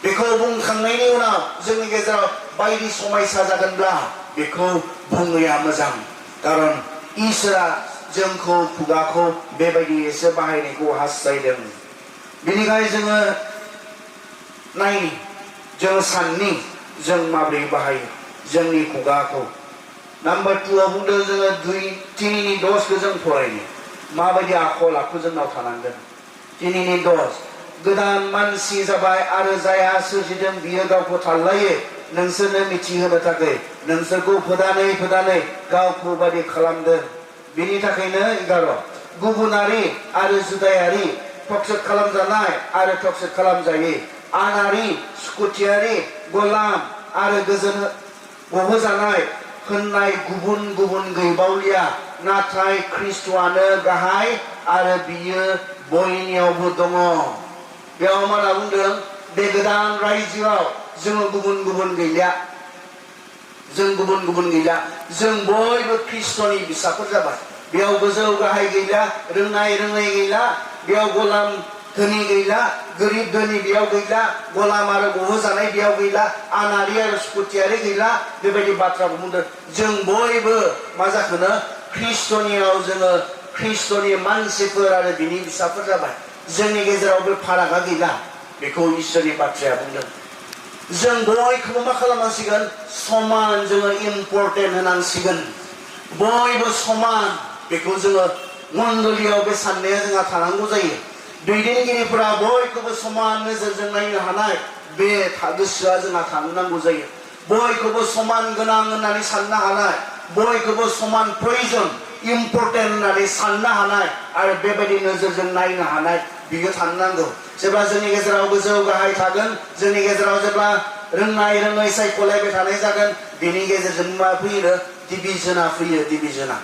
बेखौ बुंखांनायनि उनाव जोंनि गेजेराव बायदि समायसा जागोनब्ला बेखौ बुङैया मोजां खारन इसोरा जोंखौ खुगाखौ बेबायदिसो बाहायनायखौ हास्थायदों बेनिखायनो जोङो नायनि जों साननि जों माबोरै बाहायो जोंनि खुगाखौ नाम्बार 2 आव बुंदों जोङो 2:3 जों फरायनो माबायदि आखल आखु जोंनाव थानांगोन 3:10 गोदान मानसि जाबाय आरो जायहा सोरजिदों बियो गावखौ थालायो नोंसोरनो मिथिहोनो थाखाय नोंसोरखौ फोदानै गावखौ बादि खालामदों बिनि थाखायनो 11 गुबुनारि आरो जुदायारि टक्सिक खालामजानाय आरो टक्सिक खालामजायै आनारि सुखुथियारि गलाम आरो गोजोन गहोजानाय होननाय गुबुन गुबुन गैबावलिया नाथाय ख्रिस्ट'आनो गाहाय आरो बियो बयनियावबो दङ बेयाव मा होनना बुंदों बे गोदान रायजोआव जोङो गुबुन गुबुन गैलिया जों बयबो ख्रिस्ट'नि फिसाफोर जाबाय बेयाव गोजौ गाहाय गैला रोंनाय गैला बेयाव गलाम धोनि गैला गोरिब धोनि बेयाव गैला गलाम आरो गहोजानाय बेयाव गैला आनारि आरो सुखुथियारि गैला बेबायदि बाथ्राखौ बुंदों जों बयबो मा जाखोनो ख्रिस्ट'नियाव जोङो ख्रिस्ट'नि मानसिफोर आरो बिनि फिसाफोर जाबाय जोंनि गेजेराव बे फारागा गैला बेखौ इसोरनि बाथ्राया बुंदों जों बयखौबो मा खालामनांसिगोन समान जोङो इम्परटेन्ट होनांसिगोन बयबो समान बेखौ जोङो मण्डलियाव बे साननाया जोंहा थानांगौ जायो दैदेनगिरिफोरा बयखौबो समान नोजोरजों नायनो हानाय बे गोसोआ जोंहा थानो नांगौ जायो बयखौबो समान गोनां होननानै साननो हानाय बयखौबो समान प्रयोजन इम्परटेन्ट होननानै साननो हानाय आरो बेबायदि नोजोरजों नायनो हानाय बियो थानो नांगौ जेब्ला जोंनि गेजेराव गोजौ गाहाय थागोन जोंनि गेजेराव जेब्ला रोङै सायख'लायबाय थानाय जागोन बिनि गेजेरजों मा फैयो डिभिजना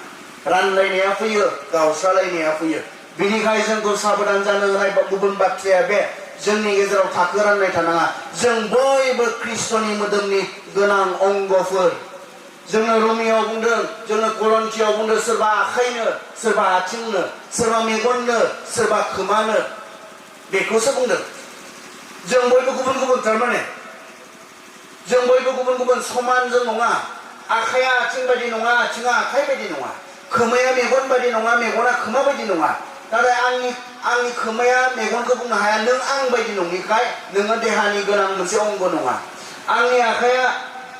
रानलायनाया फैयो गावस्रालायनाया फैयो बिनिखायनो जोंखौ साबधान जानो होनाय गुबुन बाथ्राया बे जोंनि गेजेराव थाखो राननाय थानाङा जों बयबो ख्रिस्ट'नि मोदोमनि गोनां अंगफोर जोङो रमियाव बुंदों जोङो कलन्थियाव बुंदों सोरबा आखाइनो सोरबा आथिंनो सोरबा मेगननो सोरबा खोमानो बेखौसो बुंदों जों बयबो गुबुन गुबुन थारमाने जों बयबो गुबुन गुबुन समान जों नङा आखाइया आथिं बायदि नङा आथिङा आखाइ बायदि नङा खोमाया मेगन बायदि नङा मेगना खोमा बायदि नङा नाथाय आंनि खोमाया मेगनखौ बुंनो हाया नों आं बायदि नङिखाय नोङो देहानि गोनां मोनसे अंग नङा आंनि आखाइया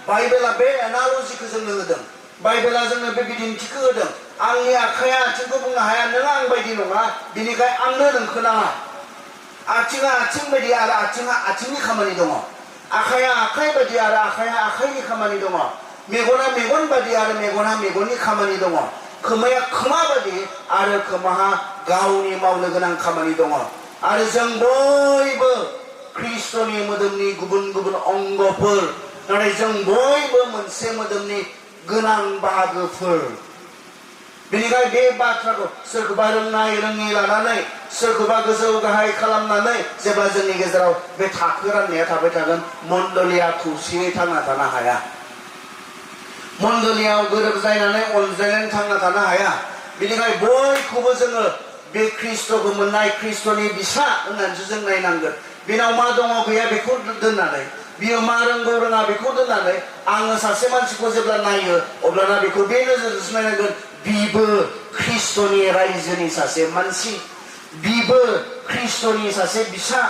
बाइबेला बे एनालजिखौ जोंनो होदों बाइबेला जोंनो बे बिदिन्थिखौ होदों आंनि आखाया आथिंखौ बुंनो हाया नों आं बायदि नङा बिनिखाय आंनो नोंखौ नाङा आथिङा आथिं बायदि आरो आथिङा आथिंनि खामानि दङ आखाया आखाइ बायदि आरो आखाया आखाइनि खामानि दङ मेगना मेगन बायदि आरो मेगना मेगननि खामानि दङ खोमाया खोमा बायदि आरो खोमाहा गावनि मावनो गोनां खामानि दङ आरो जों बयबो ख्रिस्ट'नि मोदोमनि गुबुन गुबुन अंगफोर नाथाय जों बयबो मोनसे मोदोमनि गोनां बाहागोफोर बेनिखाय बे बाथ्राखौ सोरखौबा रोंनाय रोङि लानानै सोरखौबा गोजौ गाहाय खालामनानै जेब्ला जोंनि गेजेराव बे थाखो राननाया थाबाय थागोन मण्डलिया खौसेयै थांना थानो हाया मण्डलियाव गोरोबलायनानै अनज्लायनानै थांना थानो हाया बेनिखाय बयखौबो जोङो बे ख्रिस्ट'खौ मोननाय ख्रिस्ट'नि बिसा होननानैसो जों नायनांगोन बेनाव मा दङ गैया बेखौ दोननानै बियो मा रोंगौ रोङा बेखौ दोननानै आङो सासे मानसिखौ जेब्ला नायो अब्लाना बेखौ बे नोजोरजोंसो नायनांगोन बिबो ख्रिस्ट'नि रायजोनि सासे मानसि बिबो ख्रिस्ट'नि सासे बिसा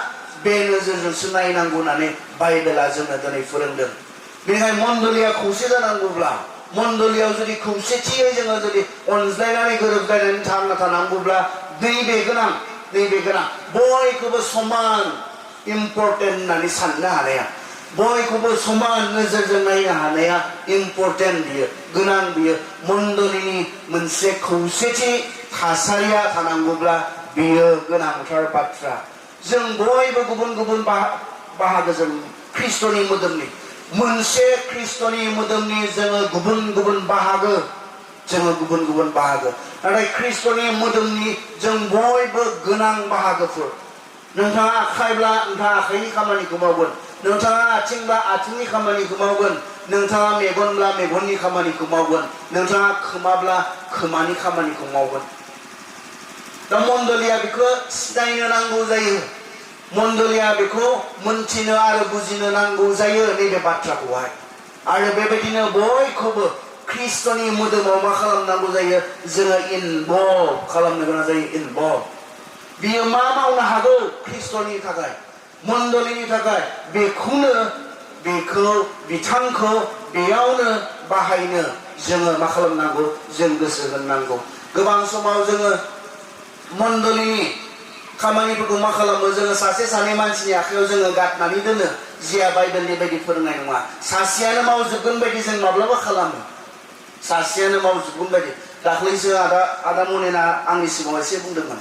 बे नोजोरजोंसो नायनांगौ होननानै बाइबेला जोंनो दिनै फोरोंदों बेनिखायनो मण्डलिया खौसे जानांगौब्ला मण्डलियाव जुदि खौसेथियै जोङो जुदि अनज्लायनानै गोरोबलायनानै थांना थानांगौब्ला नैबे गोनां बयखौबो समान इम्पर्टेन्ट होननानै साननो हानाया बयखौबो समान नोजोरजों नायनो हानाया इम्पर्टेन्ट बियो गोनां बियो मण्डलिनि मोनसे खौसेथि थासारिया थानांगौब्ला बियो गोनांथार बाथ्रा जों बयबो गुबुन गुबुन बाहागोजों ख्रिस्ट'नि मोदोमनि मोनसे ख्रिस्ट'नि मोदोमनि जोङो गुबुन गुबुन बाहागो नाथाय ख्रिस्ट'नि मोदोमनि जों बयबो गोनां बाहागोफोर नोंथाङा आखाइब्ला नोंथाङा आखाइनि खामानिखौ मावगोन नोंथाङा आथिंब्ला आथिंनि खामानिखौ मावगोन नोंथाङा मेगनब्ला मेगननि खामानिखौ मावगोन नोंथाङा खोमाब्ला खोमानि खामानिखौ मावगोन दा मण्डलिया बेखौ सिनायनो नांगौ जायो मण्डलिया बेखौ मोनथिनो आरो बुजिनो नांगौ जायो नैबे बाथ्राखौहाय आरो बेबायदिनो बयखौबो ख्रिस्ट'नि मोदोमाव मा खालामनांगौ जायो जोङो इनभल्भ खालामनो गोनां जायो इनभल्भ बियो मा मावनो हागौ ख्रिस्ट'नि थाखाय मण्डलिनि थाखाय बिथांखौ बेयावनो बाहायनो जोङो मा खालामनांगौ जों गोसो होनांगौ गोबां समाव जोङो मण्डलिनि खामानिफोरखौ मा खालामो जोङो सासे सानै मानसिनि आखायाव जोङो गारनानै दोनो जिया बाइबेलनि बायदि फोरोंनाय नङा सासेयानो मावजोबगोन बायदि जों माब्लाबा खालामो सासेयानो मावजोबगोन बायदि दाख्लैसो आदा मनेना आंनि सिगाङाव एसे बुंदोंमोन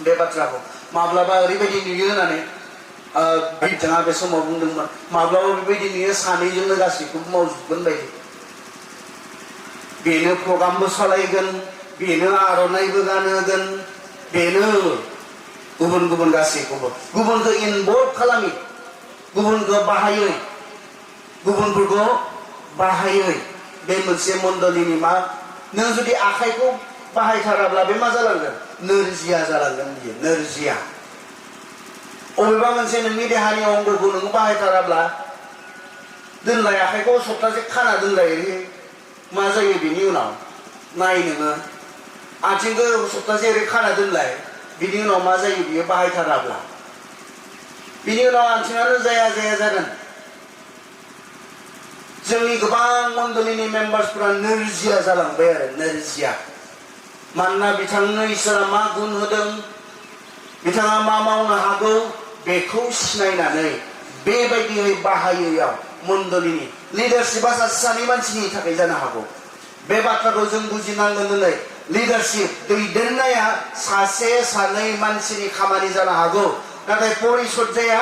बे बाथ्राखौ माब्लाबा ओरैबायदि नुयो होननानै बिथाङा बे समाव बुंदोंमोन माब्लाबा बेबायदि नुयो सानैजोंनो गासैखौबो मावजोबगोन बायदि बेनो प्रग्रामबो सालायगोन बेनो आर'नाइबो गानहोगोन बेनो गुबुन गुबुन गासैखौबो गुबुनखौ इनभल्भ खालामि गुबुनफोरखौ बाहायै बे मोनसे मण्डलिनि मा नों जुदि आखाइखौ बाहायथाराब्ला बे मा जालांगोन नोरजिया जालांगोन बियो नोरजिया अबेबा मोनसे नोंनि देहानि अंगखौ नों बाहायथाराब्ला दोनलाय आखाइखौ सप्तासे खाना दोनलाय मा जायो बिनि उनाव नाय नोङो आथिंखौ सप्तासे ओरै खाना दोनलाय बिनि उनाव मा जायो बियो बाहायथाराब्ला बिनि उनाव आथिङानो जाया जागोन जोंनि गोबां मण्डलिनि मेम्बार्सफोरा नोरजिया जालांबाय आरो नोरजिया मानोना बिथांनो इसोरा मा गुन होदों बिथाङा मा मावनो हागौ बेखौ सिनायनानै बेबायदियै बाहायैयाव मण्डलिनि लिडारशिपआ सासे सानै मानसिनि थाखाय जानो हागौ बे बाथ्राखौ जों बुजिनांगोन दिनै लिडारशिप दैदेननाया सासे सानै मानसिनि खामानि जानो हागौ नाथाय परिसज्जाया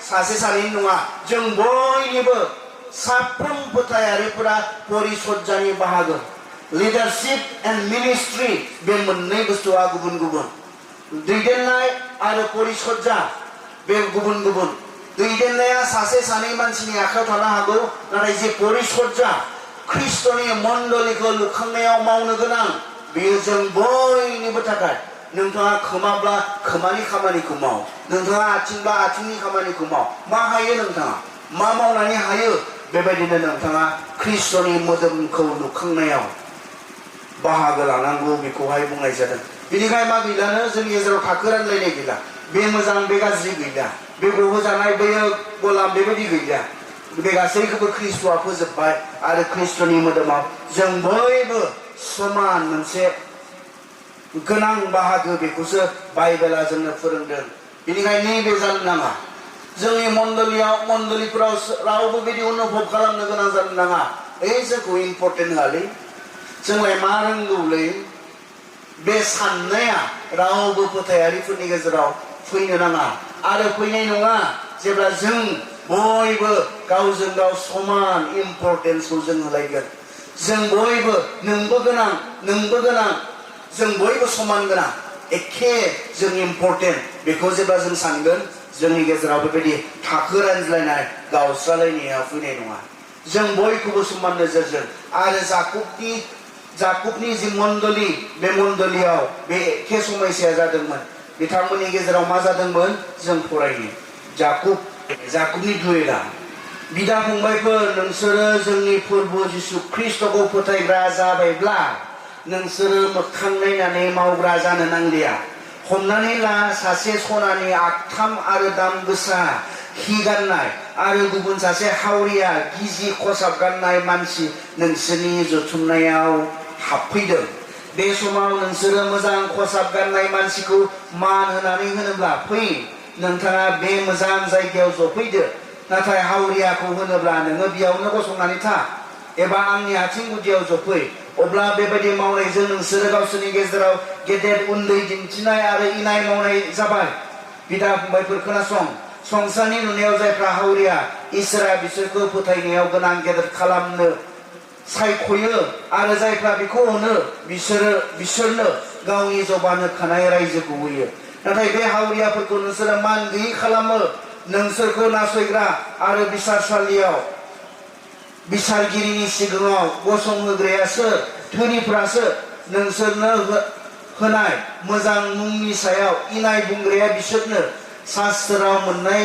सासे सानै नङा जों बयनिबो साफ्रोम फोथायारिफोरा परिसज्जानि बाहागो लिडारशिप एन्ड मिनिस्ट्रि बे मोननै बुस्थुआ गुबुन गुबुन दैदेननाय आरो परिसज्जा बे गुबुन गुबुन दैदेननाया सासे सानै मानसिनि आखायाव थानो हागौ नाथाय जे परिसज्जा ख्रिस्ट'नि मण्डलिखौ लुखांनायाव मावनो गोनां बेयो जों बयनिबो थाखाय नोंथाङा खोमाब्ला खोमानि खामानिखौ माव नोंथाङा आथिंब्ला आथिंनि खामानिखौ माव मा हायो नोंथाङा मा मावनानै हायो बेबायदिनो नोंथाङा ख्रिस्ट'नि मोदोमखौ लुखांनायाव बाहागो लानांगौ बेखौहाय बुंनाय जादों बेनिखाय मा गैलानो जोंनि गेजेराव थाखो रानलायनाय गैला बे मोजां बे गाज्रि गैला बे गहोजानाय बैयो गलाम बेबायदि गैला बे गासैखौबो ख्रिस्ट'आ फोजोबबाय आरो ख्रिस्ट'नि मोदोमाव जों बयबो समान मोनसे गोनां बाहागो बेखौसो बाइबेला जोंनो फोरोंदों बेनिखायनो नैबे जानो नाङा जोंनि मण्डलिफोराव रावबो बिदि अनुभव खालामनो गोनां जानो नाङा जोंखौ इम्पर्टेन्ट होआलै जोंलाय मा रोंगौलै बे साननाया रावबो फोथायारिफोरनि गेजेराव फैनो नाङा आरो फैनाय नङा जेब्ला जों बयबो गावजों गाव समान इम्पर्टेन्सखौ जों होलायगोन जों बयबो नोंबो गोनां जों बयबो समान गोनां एखे जों इम्पर्टेन्ट बेखौ जेब्ला जों सानगोन जोंनि गेजेराव बेबायदि थाखो रानज्लायनाय गावस्रालायनाया फैनाय नङा जों बयखौबो समान नोजोरजों आरो जाकुबनि जि मण्डली बे मण्डलीयाव बे एखे समस्याया जादोंमोन बिथांमोननि गेजेराव मा जादोंमोन जों फरायो जाकुबनि दुयेला बिदा फंबायफोर नोंसोरो जोंनि प्रभु जिसु ख्रिस्टखौ फोथायग्रा जाबायब्ला नोंसोरो मोखां नायनानै मावग्रा जानो नांलिया हमनानै ला सासे सनानि आगथाम आरो दाम गोसा हि गाननाय आरो गुबुन सासे हावरिया गिजि खसाब गाननाय मानसि नोंसोरनि जथुमनायाव हाबफैदों बे समाव नोंसोरो मोजां खसाब गाननाय मानसिखौ मान होनानै होनोब्ला फै नोंथाङा बे मोजां जायगायाव जफैदो नाथाय हावरियाखौ होनोब्ला नोङो बेयावनो गसंनानै था एबा आंनि आथिं गुदियाव जफै अब्ला बेबायदि मावनायजों नोंसोरो गावसोरनि गेजेराव गेदेर उन्दै दिन्थिनाय आरो इनाय मावनाय जाबाय बिदा फंबायफोर खोनासं संसारनि नुनायाव जायफ्रा हावरिया इसोरा बिसोरखौ फोथायनायाव गोनां गेदेर खालामनो सायख'यो आरो जायफ्रा बेखौ अनो बिसोरनो गावनि जबानो खानाय रायजोखौ होयो नाथाय बे हावरियाफोरखौ नोंसोरो मान गैयै खालामो नोंसोरखौ नासयग्रा आरो बिसारसालियाव बिसारगिरिनि सिगाङाव गसंहोग्रायासो धोनिफ्रासो नोंसोरनो होनाय मोजां मुंनि सायाव इनाय बुंग्राया बिसोरनो शास्त्राव मोननाय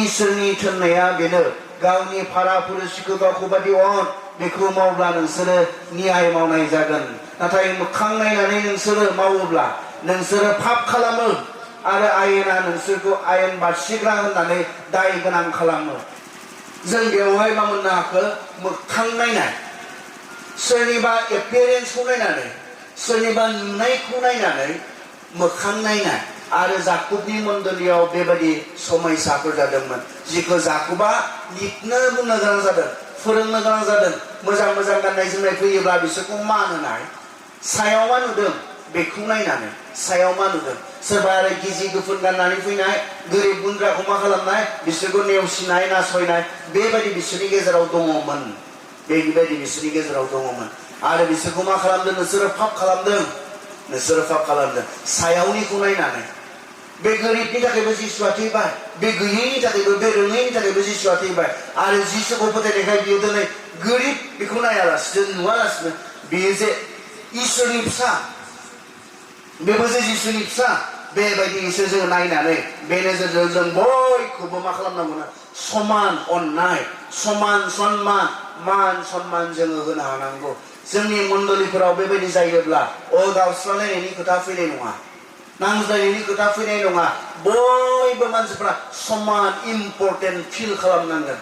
इसोरनि थिननाया बेनो गावनि भारा पुरुषखौ गावखौ बादि अन बेखौ मावब्ला नोंसोरो न्याय मावनाय जागोन नाथाय मोखां नायनानै नोंसोरो मावोब्ला नोंसोरो पाप खालामो आरो आयेना नोंसोरखौ आयेन बारसिग्रा होननानै दाय गोनां खालामो जों बेवहाय मा मोननो हाखो मोखां नायनाय सोरनिबा एपियारेन्सखौ नायनानै सोरनिबा नुनायखौ नायनानै मोखां नायनाय आरो जाकुबनि मण्डलीयाव बेबायदि समस्याफोर जादोंमोन जिखौ जाकुबा लिरनो बुंनो गोनां जादों फोरोंनो गोनां जादों मोजां गाननाय जोमनाय फैयोब्ला बिसोरखौ मान होनाय सायाव मा नुदों बेखौ नायनानै सायाव मा नुदों सोरबा आरो गिजि गुफुर गाननानै फैनाय गोरिब गुन्द्राखौ मा खालामनाय बिसोरखौ नेवसिनाय नासयनाय बेबायदि बिसोरनि गेजेराव दङमोन बेबायदि बिसोरनि गेजेराव दङमोन आरो बिसोरखौ मा खालामदों नोंसोरो पाप खालामदों सायावनिखौ नायनानै बे गोरिबनि थाखायबो जिसुआ थैबाय बे गैयैनि थाखायबो बे रोङैनि थाखायबो जिसुआ थैबाय आरो जिसुखौ फोथायनायखाय बियो दिनै गोरिब बेखौ नायालासिनो नुवालासिनो बेयो जे इसोरनि फिसा बेबो जे जिसुनि फिसा बेबायदिसो जों नायनानै बे नोजोरजों जों बयखौबो मा खालामनांगौ समान अननाय समान सन्मान मान सन्मान जोङो होनो हानांगौ जोंनि मण्डलीफोराव बेबायदि जायोब्ला गावस्रालायनायनि खोथा फैनाय नङा नांज्लायनायनि खोथा फैनाय नङा बयबो मानसिफ्रा समान इम्पर्टेन्ट फिल खालामनांगोन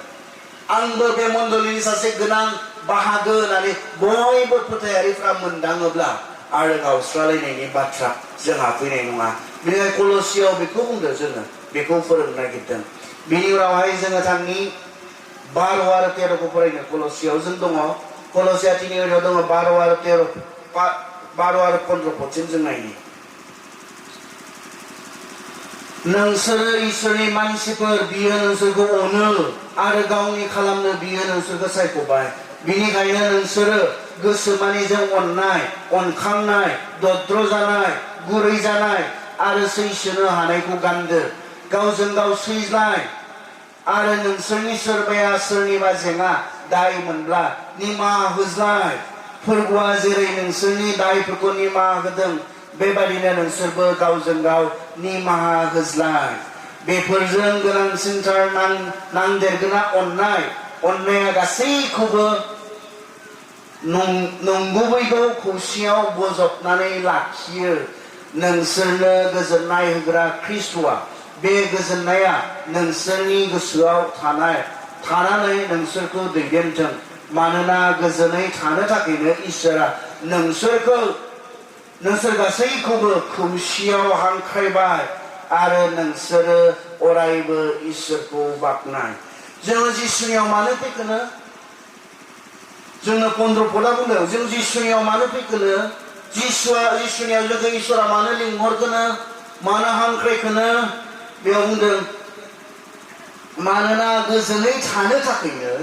आंबो बे मण्डलीनि सासे गोनां बाहागो होननानै बयबो फोथायारिफ्रा मोनदाङोब्ला आरो गावस्रालायनायनि बाथ्रा जोंहा फैनाय नङा बेनिखायनो कलसियाव बेखौ बुंदों जोङो बेखौ फोरोंनो नागिरदों बिनि उनावहाय जोङो थांनि 12 आरो 13 फरायनो कलसियाव जों दङ कलसिया 3 दङ 12 आरो 15 पदसिम जों नायनि नोंसोरो इसोरनि मानसिफोर बियो नोंसोरखौ अनो आरो गावनि खालामनो बियो नोंसोरखौ सायख'बाय बिनिखायनो नोंसोरो गोसोमानिजों अननाय अनखांनाय दद्र जानाय गुरै जानाय आरो सैसोनो हानायखौ गानदो गावजों गाव सैज्लाय आरो नोंसोरनि सोरबाया सोरनिबा जेंना दाय मोनब्ला निमाहा होज्लाय फोरबोआ जेरै नोंसोरनि दायफोरखौ निमाहा होदों बेबादिनो नोंसोरबो गावजों गाव निमाहा होज्लाय बेफोरजों गोनांसिनथार नांदेरगोना अननाया गासैखौबो नंगुबैखौ खौसेयाव बजबनानै लाखियो नोंसोरनो गोजोननाय होग्रा ख्रिस्ट'आ बे गोजोननाया नोंसोरनि गोसोआव थानाय थानानै नोंसोरखौ दैदेनथों मानोना गोजोनै थानो थाखायनो इसोरा नोंसोर गासैखौबो खौसेयाव हांख्रायबाय आरो नोंसोरो अरायबो इसोरखौ बाख्नाय जोङो जिसुनियाव मानो फैखोनो जोंनो 15 पदा बुंदों जों जिसुनियाव मानो फैखोनो जिसुनियाव जोंखौ इसोरा मानो लिंहरखोनो मानो हांख्रायखोनो बेयाव बुंदों मानोना गोजोनै थानो थाखायनो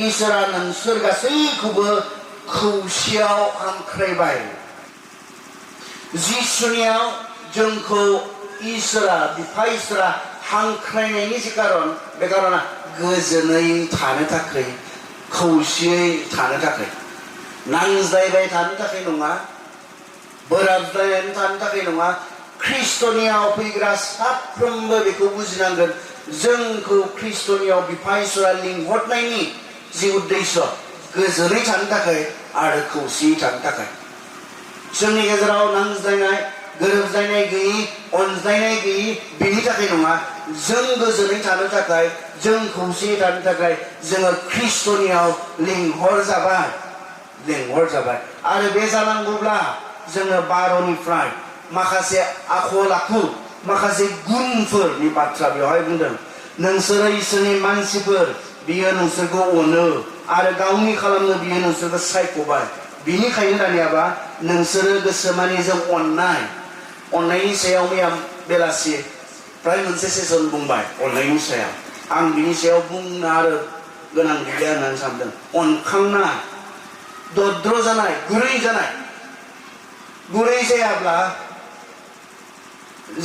इसोरा नोंसोर गासैखौबो खौसेयाव हांख्रायबाय जिसुनियाव जोंखौ इसोरा बिफा इसोरा हांख्रायनायनि जे कारन बे कारना गोजोनै थानो थाखाय खौसेयै थानो थाखाय नांज्लायबाय थानो थाखाय नङा बोराबज्लायनानै थानो थाखाय नङा ख्रिस्टनियाव फैग्रा साफ्रोमबो बेखौ बुजिनांगोन जोंखौ ख्रिस्टनियाव बिफा इसोरा लिंहरनायनि जि उद्देश्य गोजोनै थानो थाखाय आरो खौसेयै थानो थाखाय जोंनि गेजेराव नांज्लायनाय गोरोबज्लायनाय गैयि अनज्लायनाय गैयि बेनि थाखाय नङा जों गोजोनै थानो थाखाय जों खौसेयै थानो थाखाय जोङो ख्रिस्टनियाव लिंहर जाबाय आरो बे जानांगौब्ला जोङो बार'निफ्राय माखासे आखल आखु माखासे गुनफोरनि बाथ्रा बेवहाय बुंदों नोंसोरो इसोरनि मानसिफोर बियो नोंसोरखौ अनो आरो गावनि खालामनो बियो नोंसोरखौ सायख'बाय बिनिखायनो दानियाबा नोंसोरो गोसोमानि जों अननायनि सायाव मैया बेलासि प्राय मोनसे सेसन बुंबाय अननायनि सायाव आं बिनि सायाव बुंनो आरो गोनां गैया होननानै सानदों अनखांना दद्र जानाय गुरै जायाब्ला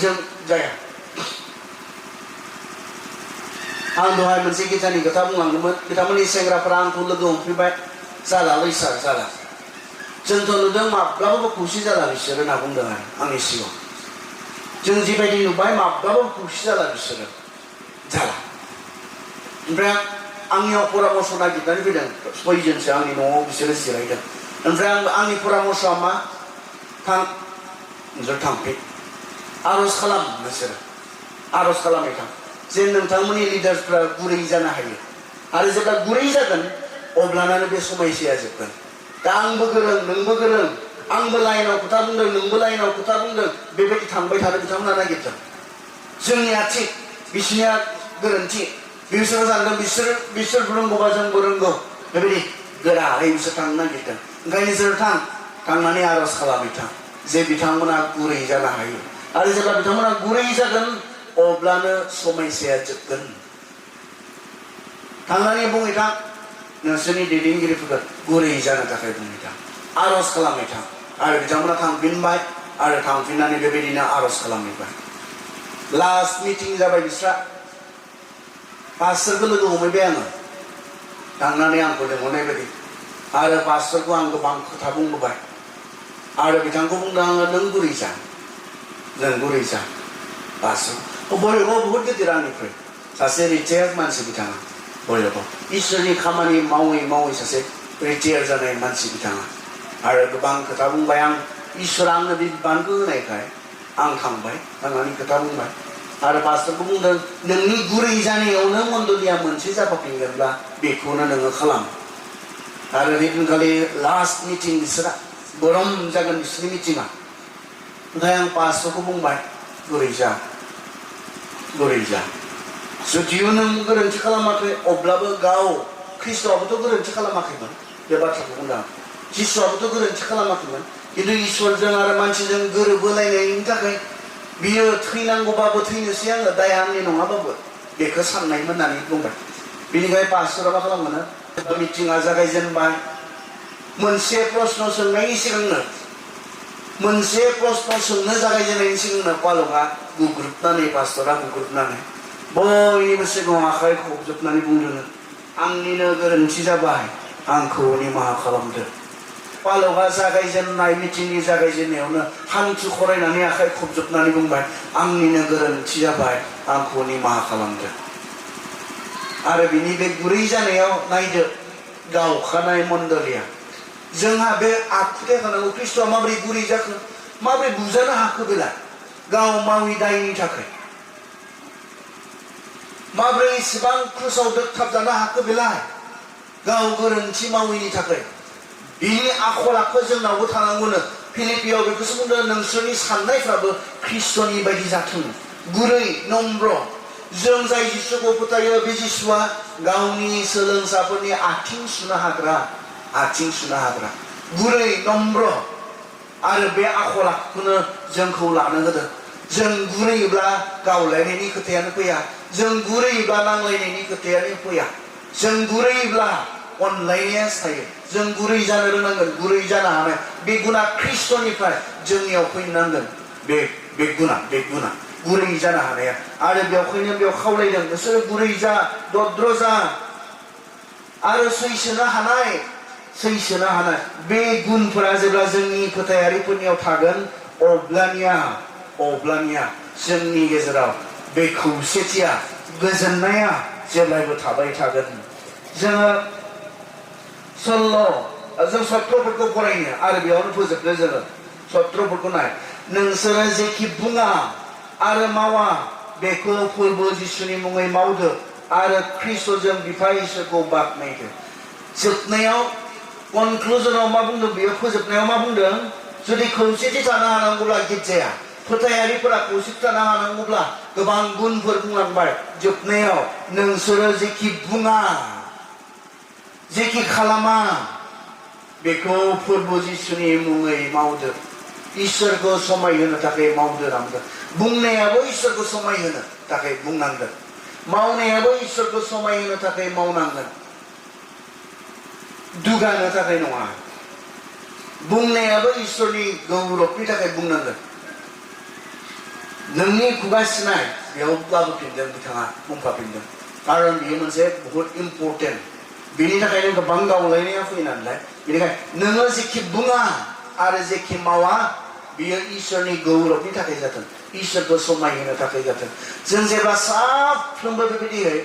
जों जाया आं दहाय मोनसे गितानि खोथा बुंलांदोंमोन बिथांमोननि सेंग्राफोरा आंखौ लोगो हमफैबाय जालालै सार जाला जोंथ' नुदों माब्लाबाबो खौसे जाला बिसोरो होनना बुंदों आरो आंनि सिगाङाव जों जिबायदि नुबाय माब्लाबाबो खौसे जाला बिसोरो जाला ओमफ्राय आंनियाव परामर्श नागिरनानै फैदों सयजनसो आंनि न'आव बिसोरो जिरायदों ओमफ्राय आंनि परामर्शआ मा थां नोंसोर थांफै आर'ज खालाम नोंसोरो आर'ज खालामै थां जे नोंथांमोननि लिडार्सफ्रा गुरै जानो हायो आरो जेब्ला गुरै जागोन अब्लानानो बे समयसाया जोबगोन दा आंबो गोरों नोंबो गोरों आंबो लाइनाव खोथा बुंदों नोंबो लाइनाव खोथा बुंदों बेबायदि थांबाय थानो बिथांमोना नागिरदों जोंनिया थिग बिसोरनिया गोरोन्थि बिसोरो सानदों बिसोर रोंगौबा जोंबो रोंगौ बेबायदि गोरायै बिसोर थांनो नागिरदों ओंखायनो नोंसोर थांनानै आर'ज खालामै थां जे बिथांमोना गुरै जानो हायो आरो जेब्ला बिथांमोना गुरै जागोन अब्लानो समयसाया जोबगोन थांनानै बुङै थां नोंसोरनि दैदेनगिरिफोरखौ गुरै जानो थाखाय बुङै थां आर'ज खालामै थां आरो बिथांमोना थांफिनबाय आरो थांफिननानै बेबायदिनो आर'ज खालामहैबाय लास्ट मिटिं जाबाय बिस्रा पास्टरखौ लोगो हमहैबाय आङो थांनानै आंखौ लिंहरनाय बायदि आरो पास्टरखौ आं गोबां खोथा बुंबोबाय आरो बिथांखौ बुंदों आङो नों गुरै जा पास्टर बयबो बहुत गिदिर आंनिफ्राय सासे रिटायार्ड मानसि बिथाङा बयबो इसोरनि खामानि मावै सासे रिटायार जानाय मानसि बिथाङा आरो गोबां खोथा बुंबाय आं इसोरा आंनो बे बिबानखौ होनायखाय आं थांनानै खोथा बुंबाय आरो पास्टरखौ बुंदों नोंनि गुरै जानायावनो मण्डलिया मोनसे जाफाफिनगोनब्ला बेखौनो नोङो खालाम आरो बेदिनखालि लास्ट मिटिं बिसोरा गरम जागोन बिसोरनि मिटिङा ओमफ्राय आं पास्टरखौ बुंबाय गुरै जा जुदियो नों गोरोन्थि खालामाखै अब्लाबो गाव ख्रिस्ट'आबोथ' गोरोन्थि खालामाखैमोन बे बाथ्राखौ बुंदों जिसुआबोथ' गोरोन्थि खालामाखैमोन खिन्थु इसोरजों आरो मानसिजों गोरोबहोलायनायनि थाखाय बियो थैनांगौबाबो थैनोसै आङो दाया आंनि नङाबाबो बेखौ साननायमोन होननानै बुंबाय बेनिखाय पास्टरा मा खालामगोन मिटिङा जागायजेनबाय मोनसे प्रश्न सोंनायनि सिगांनो जागायजेननायनि सिगांनो पालकआ पास्टरा गुग्रुबनानै बयनिबो सिगाङाव आखाइ खबजोबनानै बुंदों आंनिनो गोरोन्थि जाबाय आंखौ निमाहा खालामदो पालकआ मिटिंनि जागायजेननायावनो हान्थु खरायनानै आखाइ खबजोबनानै बुंबाय आंनिनो गोरोन्थि जाबाय आंखौ निमाहा खालामदो आरो बिनि बे गुरै जानायाव नायदो गावखानाय मण्डलिया जोंहा बे आखु देखायनांगौ ख्रिस्ट'आ माबोरै गुरै जाखो माबोरै बुजानो हाखो बेला गाव मावि दायनि थाखाय माब्रै इसेबां क्रुसाव दोगथाबजानो हाखो बेलाय गाव गोरोन्थि मावैनि थाखाय बिनि आखल आखु जोंनावबो थानांगौनो फिलिपियाव बेखौसो बुंदों नोंसोरनि साननायफ्राबो ख्रिस्ट'नि बायदि जाथों गुरै नम्र जों जाय जिसुखौ फोथायो बे जिसुआ गावनि सोलोंसाफोरनि आथिं सुनो हाग्रा गुरै नम्र आरो बे आखल आखुखौनो जोंखौ लानो होदों जों गुरैब्ला गावलायनायनि खोथायानो फैया जों गुरैब्ला नांलायनायनि खोथायानो फैया जों गुरैब्ला अनलायनाया थायो जों गुरै जानो रोंनांगोन गुरै जानो हानाय बे गुना ख्रिस्ट'निफ्राय जोंनियाव फैनो नांगोन बे गुना गुरै जानो हानाया आरो बेयाव खावलायदों नोंसोर गुरै जा दद्र जा आरो सैसोनो हानाय बे गुनफोरा जेब्ला जोंनि फोथायारिफोरनियाव थागोन अब्लानिया जोंनि गेजेराव बे खौसेथिया गोजोननाया जेब्लायबो थाबाय थागोन जों सत्रफोरखौ फरायनो आरो बेयावनो फोजोबनो जोङो सत्रफोरखौ नाय नोंसोरो जेखि बुङा आरो मावा बेखौ फोरबो जिसुनि मुङै मावदो आरो ख्रिस्ट'जों बिफा इसोरखौ बाख्नायदो जोबनायाव कनक्लुजनाव मा बुंदों बेयो फोजोबनायाव मा बुंदों जुदि खौसेथि थानो हानांगौब्ला गिर्जाया फोथायारिफोरा खौसेथि थानो हानांगौब्ला गोबां गुनफोर बुंलांबाय जोबनायाव नोंसोरो जेखि बुङा जेखि खालामा बेखौ फोरबो जिसुनि मुङै मावदो इसोरखौ समायहोनो थाखाय मावदो नांगोन बुंनायाबो इसोरखौ समायहोनो थाखाय बुंनांगोन मावनायाबो इसोरखौ समायहोनो थाखाय मावनांगोन दुगानो थाखाय नङा बुंनायाबो इसोरनि गौरबनि थाखाय बुंनांगोन नोंनि खुगा सिनाय बेयाव लाबोफिनदों बिथाङा बुंफाफिनदों खारन बेयो मोनसे बहुत इम्पर्टेन्ट बेनि थाखायनो गोबां गावलायनाया फैयो नालाय बेनिखायनो नोङो जेखि बुङा आरो जेखि मावा बियो इसोरनि गौरबनि थाखाय जाथों इसोरखौ समायहोनो थाखाय जाथों जों जेब्ला साफ्रोमबो बेबायदियै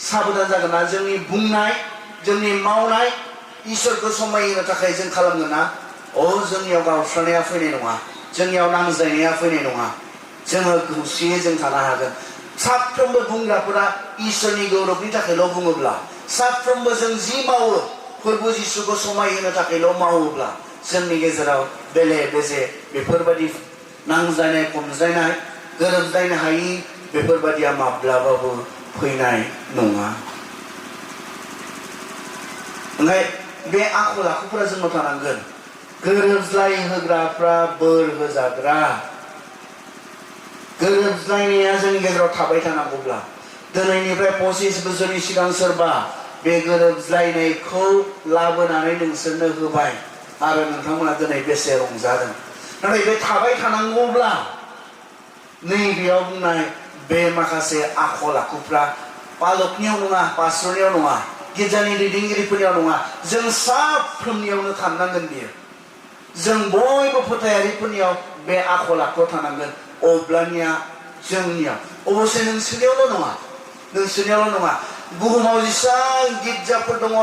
साबधान जागोन ना जोंनि बुंनाय जोंनि मावनाय इसोरखौ समायहोनो थाखाय जों खालामगोन ना जोंनियाव गावस्रानाया फैनाय नङा जोंनियाव नांज्लायनाया फैनाय नङा जोङो खौसेयै जों थानो हागोन साफ्रोमबो बुंग्राफोरा इसोरनि गौरबनि थाखायल' बुङोब्ला साफ्रोमबो जों जि मावो फोरबो जिसुखौ समायहोनो थाखायल' मावोब्ला जोंनि गेजेराव बेले बेजे बेफोरबायदि नांज्लायनाय खमज्लायनाय गोरोबलायनो हायि बेफोरबायदिया माब्लाबाबो फैनाय नङा ओंखाय बे आखल आखुफोरा जोंनाव थानांगोन गोरोबज्लाय होग्राफ्रा बोर होजाग्रा गोरोबज्लायनाया जोंनि गेजेराव थाबाय थानांगौब्ला दिनैनिफ्राय 25 बोसोरनि सिगां सोरबा बे गोरोबज्लायनायखौ लाबोनानै नोंसोरनो होबाय आरो नोंथांमोना दिनै बेसे रंजादों नाथाय बे थाबाय थानांगौब्ला नैबेयाव बुंनाय बे माखासे आखल आखुफ्रा पालकनियाव नङा पास्टरनियाव नङा गिर्जानि दैदेनगिरिफोरनियाव नङा जों साफ्रोमनियावनो थानांगोन बियो जों बयबो फोथायारिफोरनियाव बे आखल आखुआ थानांगोन अब्लानिया जोंनियाव अबसे नोंसोरनियावल' नङा बुहुमाव जेसेबां गिर्जाफोर दङ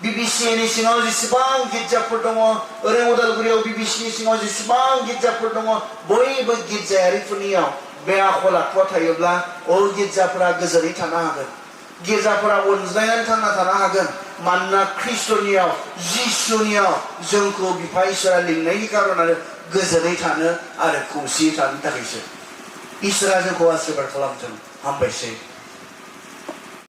बिबिसिनि सिङाव जेसेबां गिर्जाफोर दङ ओरै उदालगुरियाव बिबिसिनि सिङाव जेसेबां गिर्जाफोर दङ बयबो गिर्जायारिफोरनियाव बे आखल आखुआ थायोब्ला गिर्जाफोरा गोजोनै थानो हागोन गिर्जाफोरा अनज्लायनानै थांना थानो हागोन मानोना ख्रिस्ट'नियाव जिसुनियाव जोंखौ बिफा इसोरा लिंनायनि कारनानो गोजोनै थानो आरो खौसेयै थानो थाखायसो इसोरा जोंखौ आशीर्बाद खालामथों हामबायसै